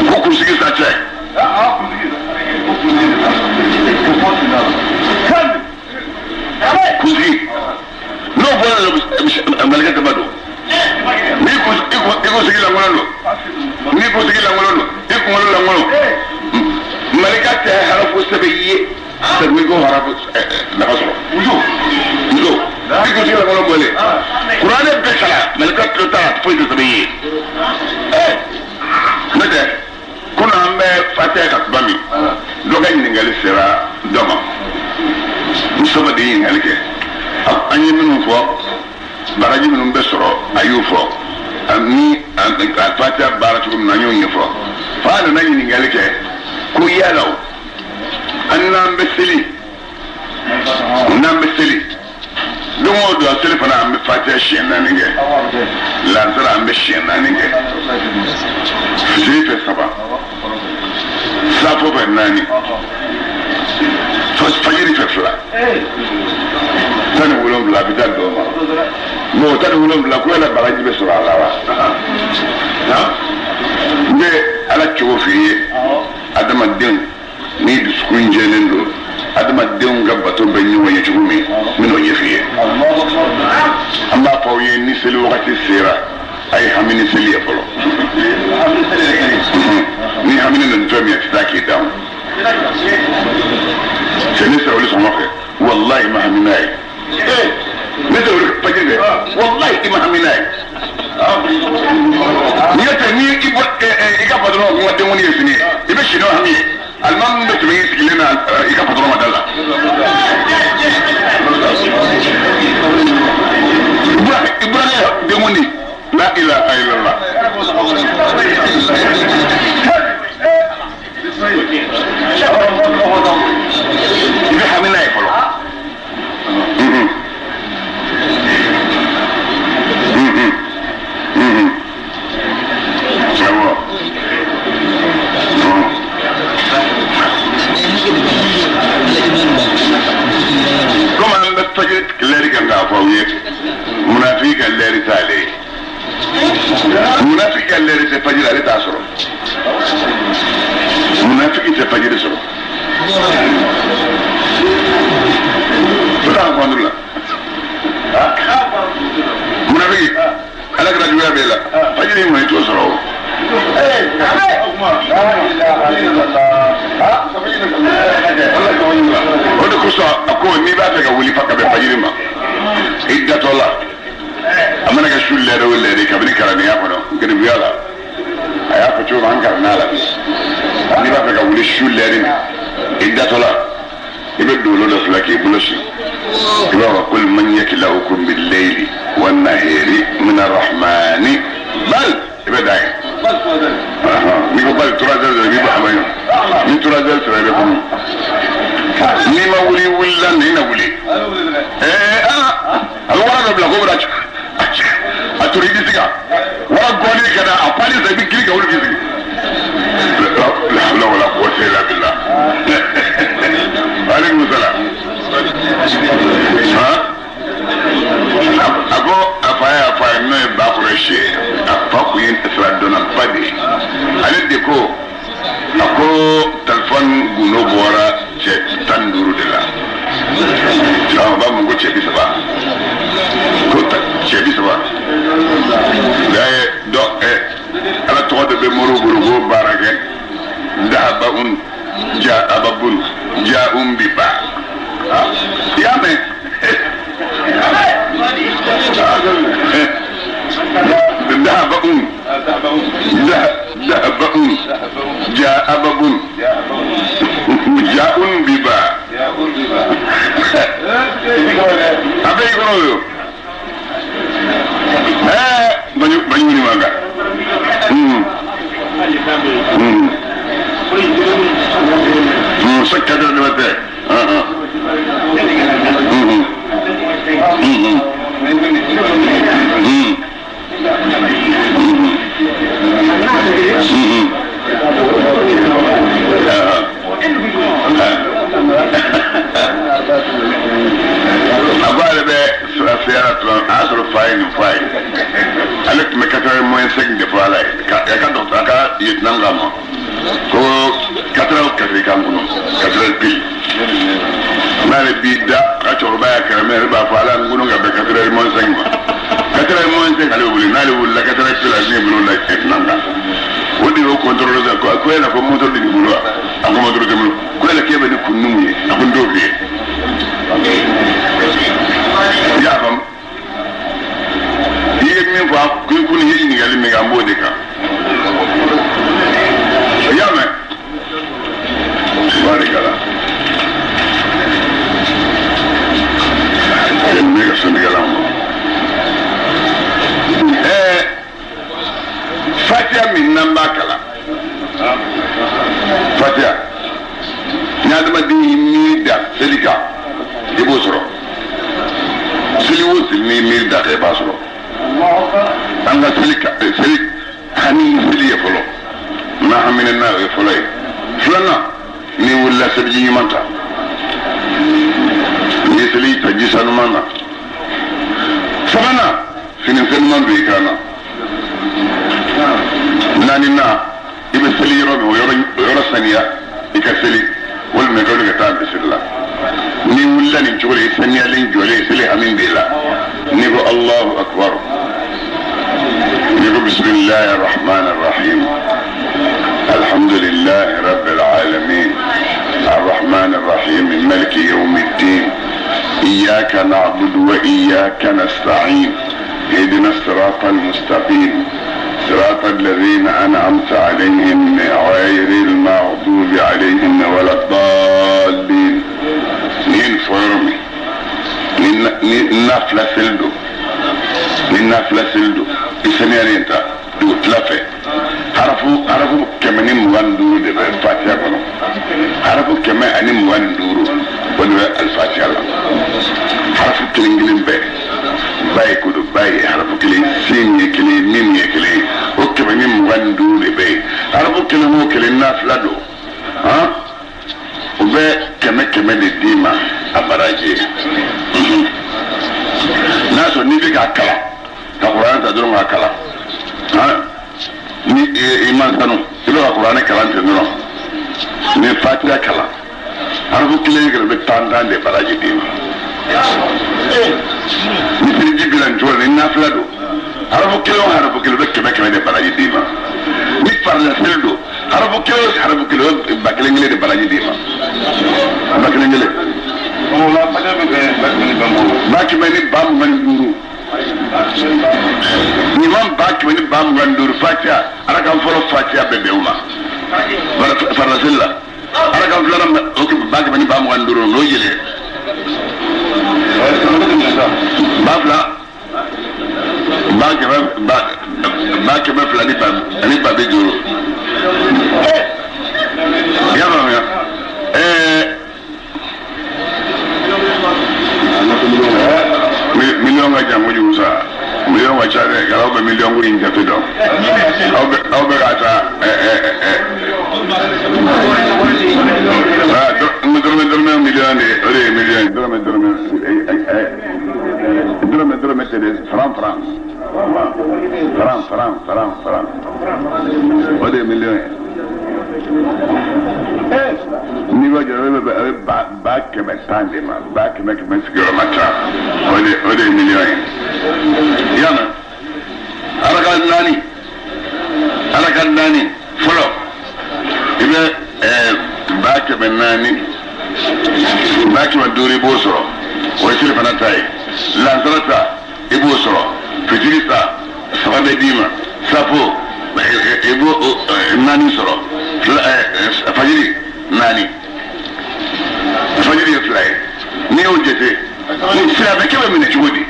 ko kunsigi sa cɛ kunsigi n'o bɔra la mɛlɛkɛ tɛ ma don n'i kunsigi lankolon don n'i kunsigi lankolon don i kunkolo lankolon mɛlɛkɛ tɛ harafu sɛbɛn i ye sabu i ko harafu nafa sɔrɔ muso muso i kunsigi lankolon bɔlen kuranɛ bɛɛ kalan mɛlɛkɛ tulo t'a la foyi tɛ sɛbɛn i ye n'o tɛ komi an bɛ fatiha kan tuma min dɔ ka ɲininkali sera dɔ ma muso de ye ɲininkali kɛ an ye minnu fɔ baraji minnu bɛ sɔrɔ a y'o fɔ ni a fatiha baara cogo min na an y'o ɲɛfɔ fa nana ɲininkali kɛ ko yala o an n'an bɛ seli n'an bɛ seli don o don a seli fana an bɛ fatiha siɲɛ naani kɛ lansara an bɛ siɲɛ naani kɛ fitiri fɛ saba safo fɛ naani fajiri fɛ fila 17 a bɛ taa dɔw ma mɔgɔ 17 ko yala baraji bɛ sɔrɔ a la wa n bɛ ala cogo f'i ye adamadenw ni dusukun jɛlen don adamadenw ka bato bɛ ɲɔgɔn ye cogo min n bɛn'o ɲɛf'i ye an b'a fɔ aw ye ni seli wagati sera a ye hami ni seli ye fɔlɔ ni hami nana ni fɛn min ye a tɛ taa k'i dan cɛ ne sera wuli sɔgɔma fɛ walahi ma hami n'a ye ne tɛ wuli fajiri fɛ walahi i ma hami n'a ye n'i ye tɛ ni i bɔ i ka patɔrɔn ko n ka denkundi ye sini ye i bɛ si n'o hami ye alimami bɛ tɛmɛ i sigilen na i ka patɔrɔn ma da la i burankɛ denkundi la ilaha illallah i bɛ hami n'a ye fɔlɔ. Komi an bɛ fajiri lɛri kan k'a fɔ aw ye munafiki ka lɛri t'ale ye munafiki ka lɛri tɛ fajiri ale t'a sɔrɔ munafiki tɛ fajiri sɔrɔ o t'a fɔ la munafiki ala kɛra juguya b'e la fajiri in kɔni t'o sɔrɔ o. O de kosɔn a ko n'i b'a fɛ ka wuli fa ka bɛn fajiri ma i datɔ la a mana kɛ su lɛrɛ o lɛrɛ kabini kalandenya kɔnɔ garibuya la a y'a fɔ cogo min an kalanna la n'i b'a fɛ ka wuli su lɛrɛ i datɔ la i bɛ dolo dɔ fila k'i bolo si i b'a fɔ qul man yaklaukum bil-layli wan-nahari min ar-rahmani bal i bɛ dan yen n'i ko bal 3 heures i bɛ bɔ a ni 3 heures sera i bɛ kunu n'i ma wuli wulila nin na wuli ala a bɛ wara dɔ bila ko bɛna a turu i disi kan wara gɔni ka na a pali sa i bɛ girin ka wuli k'i sigi la hawla wala quwwata illa billah aleykum salaam a ko a fa y'a fɔ a ye n'o ye bakɔrɔ si ye a fa kun ye sira dɔnna ba de ye ale de ko a ko telefɔni gundo bɔra cɛ 15 de la a b'a fɔ ko cɛ 30 ko cɛ 30 nka ye dɔ ala tɔgɔ de bɛ moriw bolo k'o baara kɛ dahaba un ja ababun ja un bi ba i y'a mɛn dahaba un dahaba un Ja ababun jaun biba a bɛ i kɔnɔ o ɛɛ baɲugu man kan. Chaque 4 heures du matin. A ko ale bɛ sirafiyara tuma a y'a sɔrɔ fa ye nin fɔ a ye, ale tun bɛ 4 heures moins 5 de fɔ ala ye ka a ka dɔgɔtɔrɔ a ka lieutenant k'a ma ko 4 heures café k'an kɔnɔ, 4 heures pile. N'ale b'i da, a ka cɛkɔrɔba y'a kɛrɛfɛ, ale b'a fɔ ala n kɔnɔ ka bɛn 4 heures moins 5 ma. 4 heures moins 5 ale bɛ wuli, n'ale wulila 4 heures pile, ale bɛ bolo la lieutenant kan. O de y'o contrôle ko ko yala ko moto de b'i bolo wa? A ko moto tɛ n bolo. Ko yala k'e bɛ ni kun mun ye? A ko n t'o f'i ye. I y'a faamu? I ye min fɔ ko i kun ye ɲininkali min kɛ, an b'o de kan. I y'a mɛn? Barikala. Ne ka sɔnnikɛla ma. Fatiya min n'an b'a kalan, Fatiya, ni adamaden y'i miiri da seli kan, i b'o sɔrɔ. Seli o seli, n'i miiri da kan, i b'a sɔrɔ. An ka seli ka seli hami ni seli ye fɔlɔ, n'an hamina n'a ye fɔlɔ ye. Filanan, n'i wulila, seliji ɲuman ta, n'i ye seli ta ji sanuman na. Sabanan, fini sanuman don i kan na. Naaninan, i bɛ seli yɔrɔ min, o yɔrɔ saniya, i ka seli walima i ka wuli ka taa misiri la. N'i wulila nin cogo la, i saniyalen jɔlen, seli hami b'i la, n'i ko Allahu akbar, n'i ko bisimilahi rahman rahim, alhamdulilahi rabbil alamin, arrahman rahim, maliki yawmiddin, iyyaka na'budu wa iyyaka nasta'in, اهدنا الصراط المستقيم، صراط الذين أنعمت عليهم غير المغضوب عليهم ولا الضالين. Ni fɔ yɔrɔ min ni nafila seli don, ni nafila seli don, i saniyalen ta dugu tila fɛ, harafu 125 de bɛ Fatiya kɔnɔ. Harafu 125, o de bɛ Alifatiya la. Harafu kelen kelen bɛɛ, ba ye ko don, ba ye harafu kelen, sin ye kelen, min ye kelen, o 125 de bɛ yen. Harafu kelen o kelen, nafila don, han, o bɛ kɛmɛ kɛmɛ de d'i ma a baraji ye. N'a sɔrɔ n'i bɛ k'a kalan, ka kuranɛ ta dɔrɔn k'a kalan, han, ni i man sanu, i bɛ ka kuranɛ kalan ten dɔrɔn, ni Fatiya kalan, harafu kelen kelen bɛ tan tan de baraji d'i ma. Ni seliji bila nin cogo la, ni nafila don, harafu kelen o harafu kelen bɛ kɛmɛ kɛmɛ de baraji d'i ma. Ni farila seli don, harafu kelen o harafu kelen o bɛ ba kelen kelen de baraji d'i ma, ba kelen kelen, 125,000. Ɲuman 125,000. Fatiya arakan fɔlɔ, Fatiya bɛ bɛn o ma farila seli la. Arakan filanan, o 125,000, n'o yɛlɛ 2,000, 100,000, 200,000 ani ba 50. I y'a faamuya? Miliyɔn ka jan kojugu sa, miliyɔn ka ca dɛ. Aw bɛ miliyɔn ko in jate dɔn. Aw bɛ ka taa dɔrɔmɛ dɔrɔmɛ miliyɔn de, o de ye miliyɔn ye. Dɔrɔmɛ dɔrɔmɛ dɔrɔmɛ dɔrɔmɛ tɛ dɛ, faran faran faran faran faran faran, o de ye miliyɔn ye. N'i b'a jɔ, a bɛ 110,000 de ma, 100,000 kɛmɛ sigiyɔrɔma tan, o de ye miliyɔn ye. I y'a mɛn? Araka naani, araka naani fɔlɔ, i bɛ 400,000, 500,000, i b'o sɔrɔ. O ye selifana ta ye. Lansara ta, i b'o sɔrɔ. Fitiri ta, saba bɛ d'i ma. Safo I b'o naani sɔrɔ, fajiri naani, fajiri ye fila ye. N'i y'o jate, silamɛkɛ bɛ minɛ cogo di?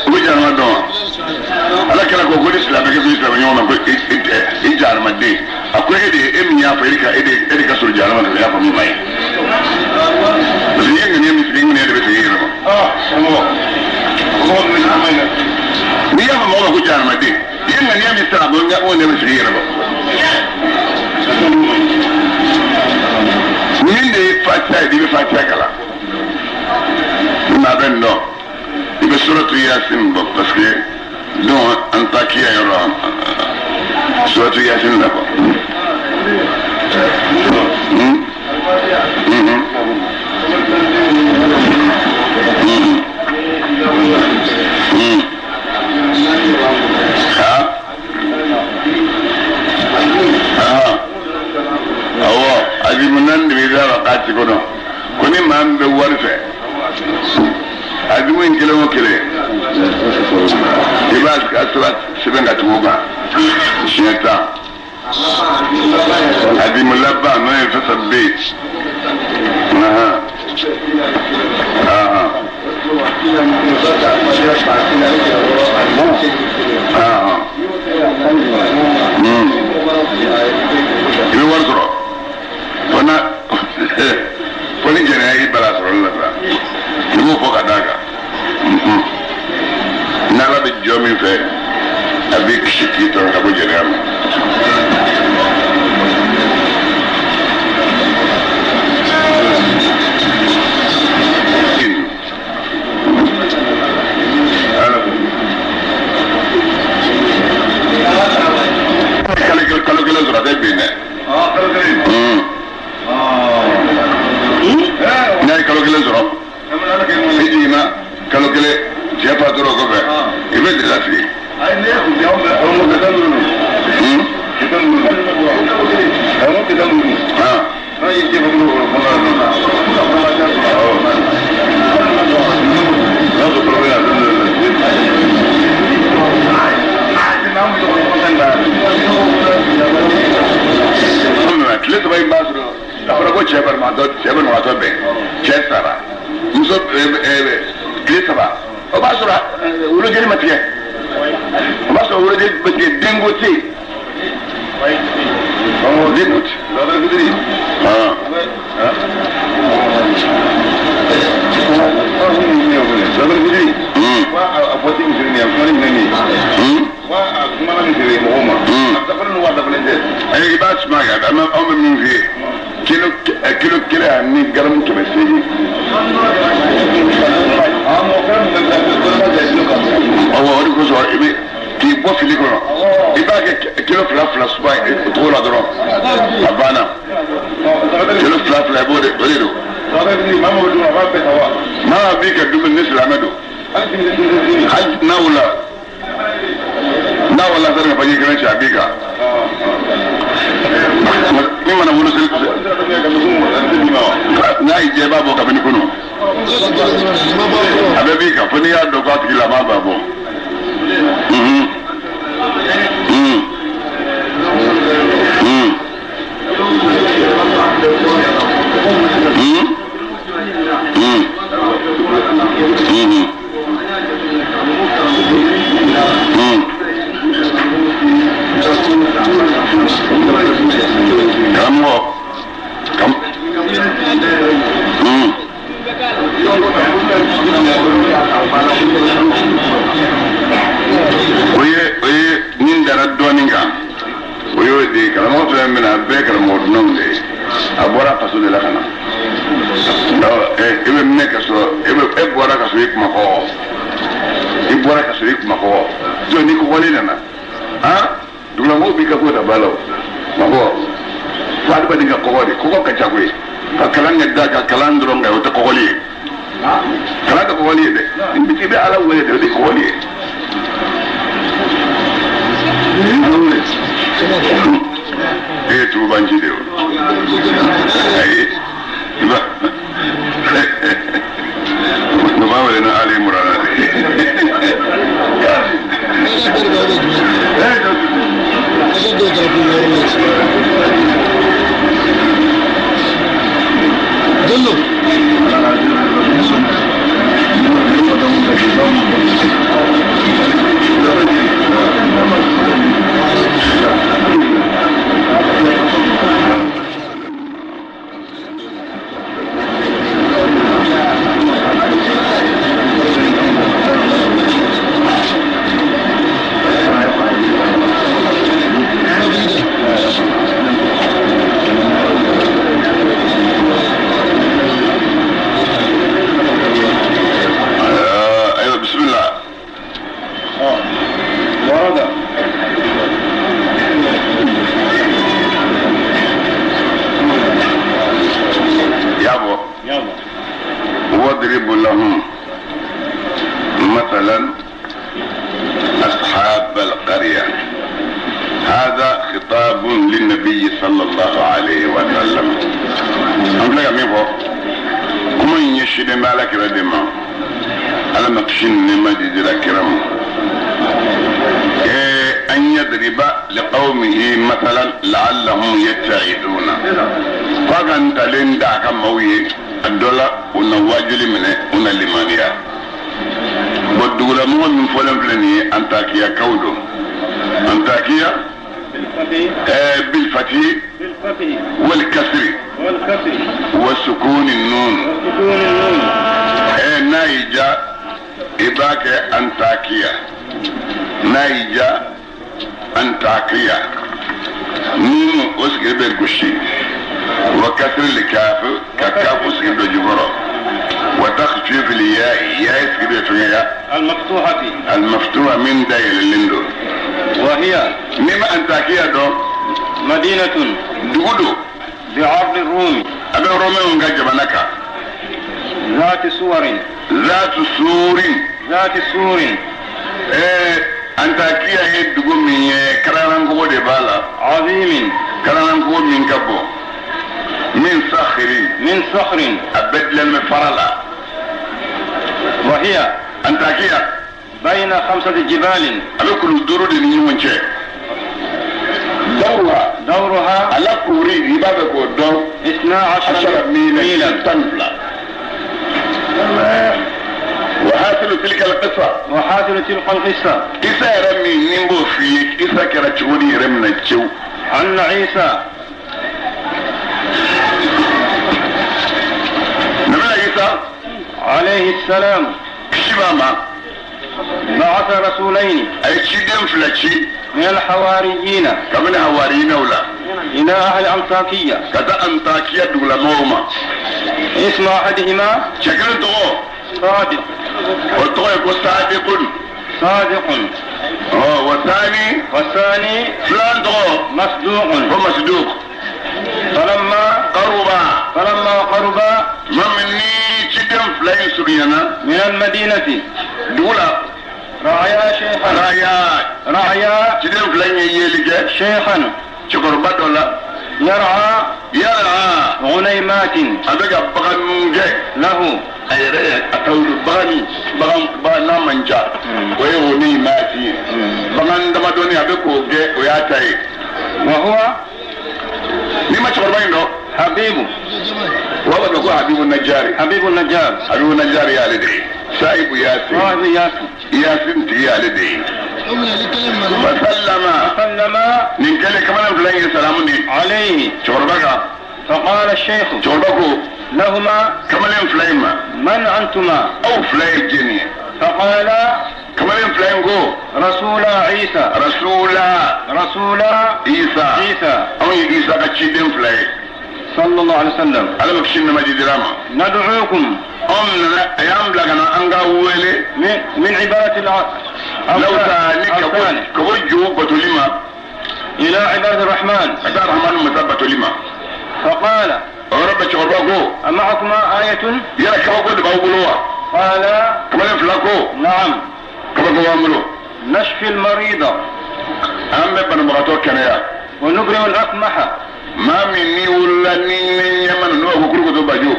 U bɛ jahanama dɔn wa? Ala kɛra ko ko ni silamɛkɛ ko i silamɛ ɲɔgɔn ma ko i jahanamaden, a ko e de e min y'a fɔ e ka e de e de ka surun jahanama na, i y'a fɔ min ma ye. Parce que i ye ŋaniya min sigi, i ŋaniya de bɛ segin i yɛrɛ ma. N'i y'a fɔ mɔgɔ ma ko jahanamaden, i ye ŋaniya min sara, o ŋaniya bɛ segin i yɛrɛ ma. Min de ye fatiha ye, n'i bɛ fatiha kalan, ni maa bɛ nin dɔn, i bɛ suratu Yasin bɔ, parce que don an ta kiya yɔrɔ suratu Yasin la bɔ. Awɔ, azimu naani de bɛ da la k'a ci kɔnɔ ko ni maa min bɛ wari fɛ, azimu in kelen o kelen, i b'a sira sɛbɛn ka tugu o kan siɲɛ 10. Azimu laban, n'o ye fasa bɛ yen. I bɛ wari sɔrɔ fo na fo ni jɛnɛya y'i bala sɔrɔli la sa, i b'o fɔ ka d'a kan. N'Ala bɛ jɔ min fɛ, a b'i kisi k'i tɔɔrɔ ka bɔ jɛnɛya ma. Kalo kelen sɔrɔ, a tɛ bin dɛ. N'a ye kalo kelen sɔrɔ, i jiginna kalo kelen, cɛ fatura o kɔfɛ, i bɛ dila sigi. Tile 3 in b'a sɔrɔ a fɔra ko cɛ banabagatɔ, cɛ banabagatɔ bɛn, cɛ sara, muso tile 3, o b'a sɔrɔ wolojeli ma tigɛ, o b'a sɔrɔ wolojeli ma tigɛ, denko tɛ yen, denko tɛ yen. Ayi, i b'a suma kɛ, anw bɛ min f'i ye, kilo kelen ani garamu 800. Awɔ, o de kosɔn i bɛ k'i bɔ fili kɔnɔ, i b'a kɛ kilo fila fila suma o cogo la dɔrɔn, a banna. Kilo fila fila, i b'o de, o de don. Maa b'i ka dumuni ni silamɛ don, hali n'a wula n'a wala sani ka fajiri kɛnɛ cɛ, a b'i kan. Min mana wolo seli, n'a y'i diya, i b'a bɔ kabini kɔnɔ, a bɛɛ b'i kan, fo n'i y'a dɔn k'a tigi la, a b'a bɔ. Karamɔgɔ, o ye nin dara dɔɔnin kan, o y'o de ye. Karamɔgɔ fɛn min na, a bɛɛ karamɔgɔ dunanw de ye, a bɔra faso de la ka na. E bɛ minɛ ka sɔrɔ e bɔra ka sɔrɔ i kuma kɔgɔ, i bɔra ka sɔrɔ i kuma kɔgɔ. Donc ni kɔgɔlen nana, han, dugulamɔgɔw b'i ka ko ta ba la. O mabɔ fo adamaden ka kɔgɔ de, kɔgɔ ka ca koyi. Ka kalan kɛ da ka kalan dɔrɔn kan, o tɛ kɔgɔli ye. Kalan tɛ kɔgɔli ye dɛ. I bɛ Ala wele de, o de ye kɔgɔli ye. E ye tubabanci de ye o. Ayi, i b'a. واضرب لهم مثلا أصحاب القرية. هذا خطاب للنبي صلى الله عليه وسلم. An filɛ ka min fɔ, kuma in ɲɛsinnen bɛ Ala kira de ma. Ala ma kisi ni nɛɛma di dira kira ma. أن يضرب لقومه مثلا لعلهم يتعظون. F'a ka ntalen da a ka maaw ye, a dɔ la u na wajuli minɛ, u na limaniya. Bon, dugulamɔgɔ min fɔlen filɛ nin ye, Antakiyakaw don. Antakiya بالفتح والكسر وسكون النون. N'a y'i ja, i b'a kɛ Antakiya. N'a y'i ja, Antakiya, nunu o sigi bɛ gosi. وكسر الكاف, ka kafu sigi don jukɔrɔ. وتخفيف الياء, ياء sigi bɛ fɛngɛ. المفتوحة. المفتوحة, min dayɛlɛlen don. وهي N'i ma Antakiya dɔn, مدينة dugu don بعرض الروم. A bɛ Romainw ka jamana kan. ذات سور. ذات سور. ذات سور. Antakiya ye dugu min ye, karankogo de b'a la. عظيم. Karankogo min ka bon. من صخر. من صخر. A bɛɛ dilan bɛ fara la. وهي Antakiya بين خمسة جبال. a bɛ kulu duuru de ni ɲɔgɔn cɛ. دورها دورها a la koori, i b'a fɛ k'o dɔn, 12 عشر ميلا ميلا. 12. وحاصل تلك القصة وحاصل تلك القصة Isa yɛrɛ min ni n b'o f'i ye, Isa kɛra cogo di yɛrɛ min na cewu. أن عيسى Nabila Isa عليه السلام kisi b'a ma بعث رسولين a ye ciden fila ci من الحواريين kabini hawariyinaw la إلى أهل أنطاكية. ka taa Antakiya dugulamɔgɔw ma. اسم أحدهما Cɛ kelen tɔgɔ صادق. o tɔgɔ ye ko Sadiqun. صادق. Ɔ والثاني والثاني filan tɔgɔ مصدوق. ko Masduq. فلما قربا فلما قربا tuma min ni ciden fila in surunyana من المدينة dugu la, رأيا شيخا رأيا رأيا ciden fila in ye yeli kɛ شيخا cɛkɔrɔba dɔ la يرعى yala غنيمات a bɛ ka bagan gɛn له. A yɛrɛ ye a taw don, bagan ni bagan bagan n'a man ca, o ye o ni maati ye, bagan damadɔni a bɛ k'o gɛn, o y'a ta ye. وهو N'i ma cɛkɔrɔba in dɔn, حبيب u b'a fɔ ko Habibu Najari. حبيب النجار. Habibu Najari y'ale de ye, Sahibu Yasin. صاحب ياسين. Yasin tigi y'ale de ye. فسلما فسلم nin kɛlen, kamalen fila in ye salamu di عليه cɛkɔrɔba kan. فقال الشيخ Cɛkɔrɔba ko لهما kamalen fila in ma: من أنتما؟ Aw fila ye jɛni ye? فقال Kamalen fila in ko: رسول عيسى. رسولا رسول Isa. عيسى. Anw ye Isa ka ciden fila ye. صلى الله عليه وسلم. Ala bɛ kisi nɛma di dira ma. ندعوكم Anw nana, a y'an bila ka na an ka wele من عبادة lawsa ni ka bɔ الأوثان ka bɔ jo batoli ma إلى عبادة الرحمن. ka taa Rahamani masa batoli ma. فقال O yɔrɔ bɛɛ, cɛkɔrɔba ko: أمعكما آية؟ Yala kabako de b'aw bolo wa? قال Kamalen fila ko: نعم. Kabako b'an bolo. نشفي المريض An bɛ banabagatɔ kɛnɛya. ونبرئ الأكمح Maa min n'i wolola ni ne ɲɛma na, n'o b'a fɔ kurukoto bajo,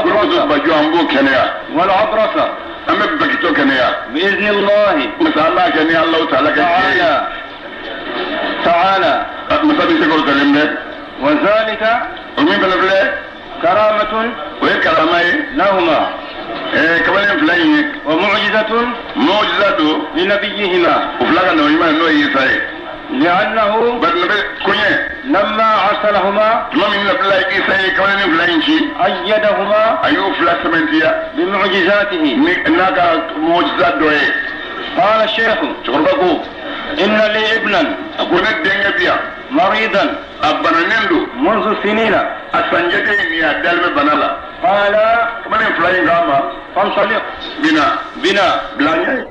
kurukoto والأبرص bajo, an b'o kɛnɛya. والأبرص An bɛ bakitɔ kɛnɛya. بإذن الله Masa, an b'a kɛ ni Alahu Taala ka diɲɛ ye. تعالى تعالى. Masa bɛ se k'o talen bɛ. وذلك O min fana filɛ, كرامة o ye karama ye لهما kamalen fila in ye ومعجزة mujiza don لنبيهما. o fila ka nɔ ɲuman, n'o ye Isa ye. لأنه Bari bɛ koɲɛ لما أرسلهما tuma min nabila Isa ye kamalen fila in ci, أيدهما a y'u fila sɛmɛntiya بمعجزاته. ni n'a ka mujiza dɔ ye. قال الشيخ: Cɛkɔrɔba ko: إن لي ابنا A ko ne denkɛ bi yan مريضا a bananen don منذ سنين. A sanjate in nin, a dalen bɛ bana la. قال Kamalen fila in k'a ma: فانطلق بنا بنا bila ɲɛ.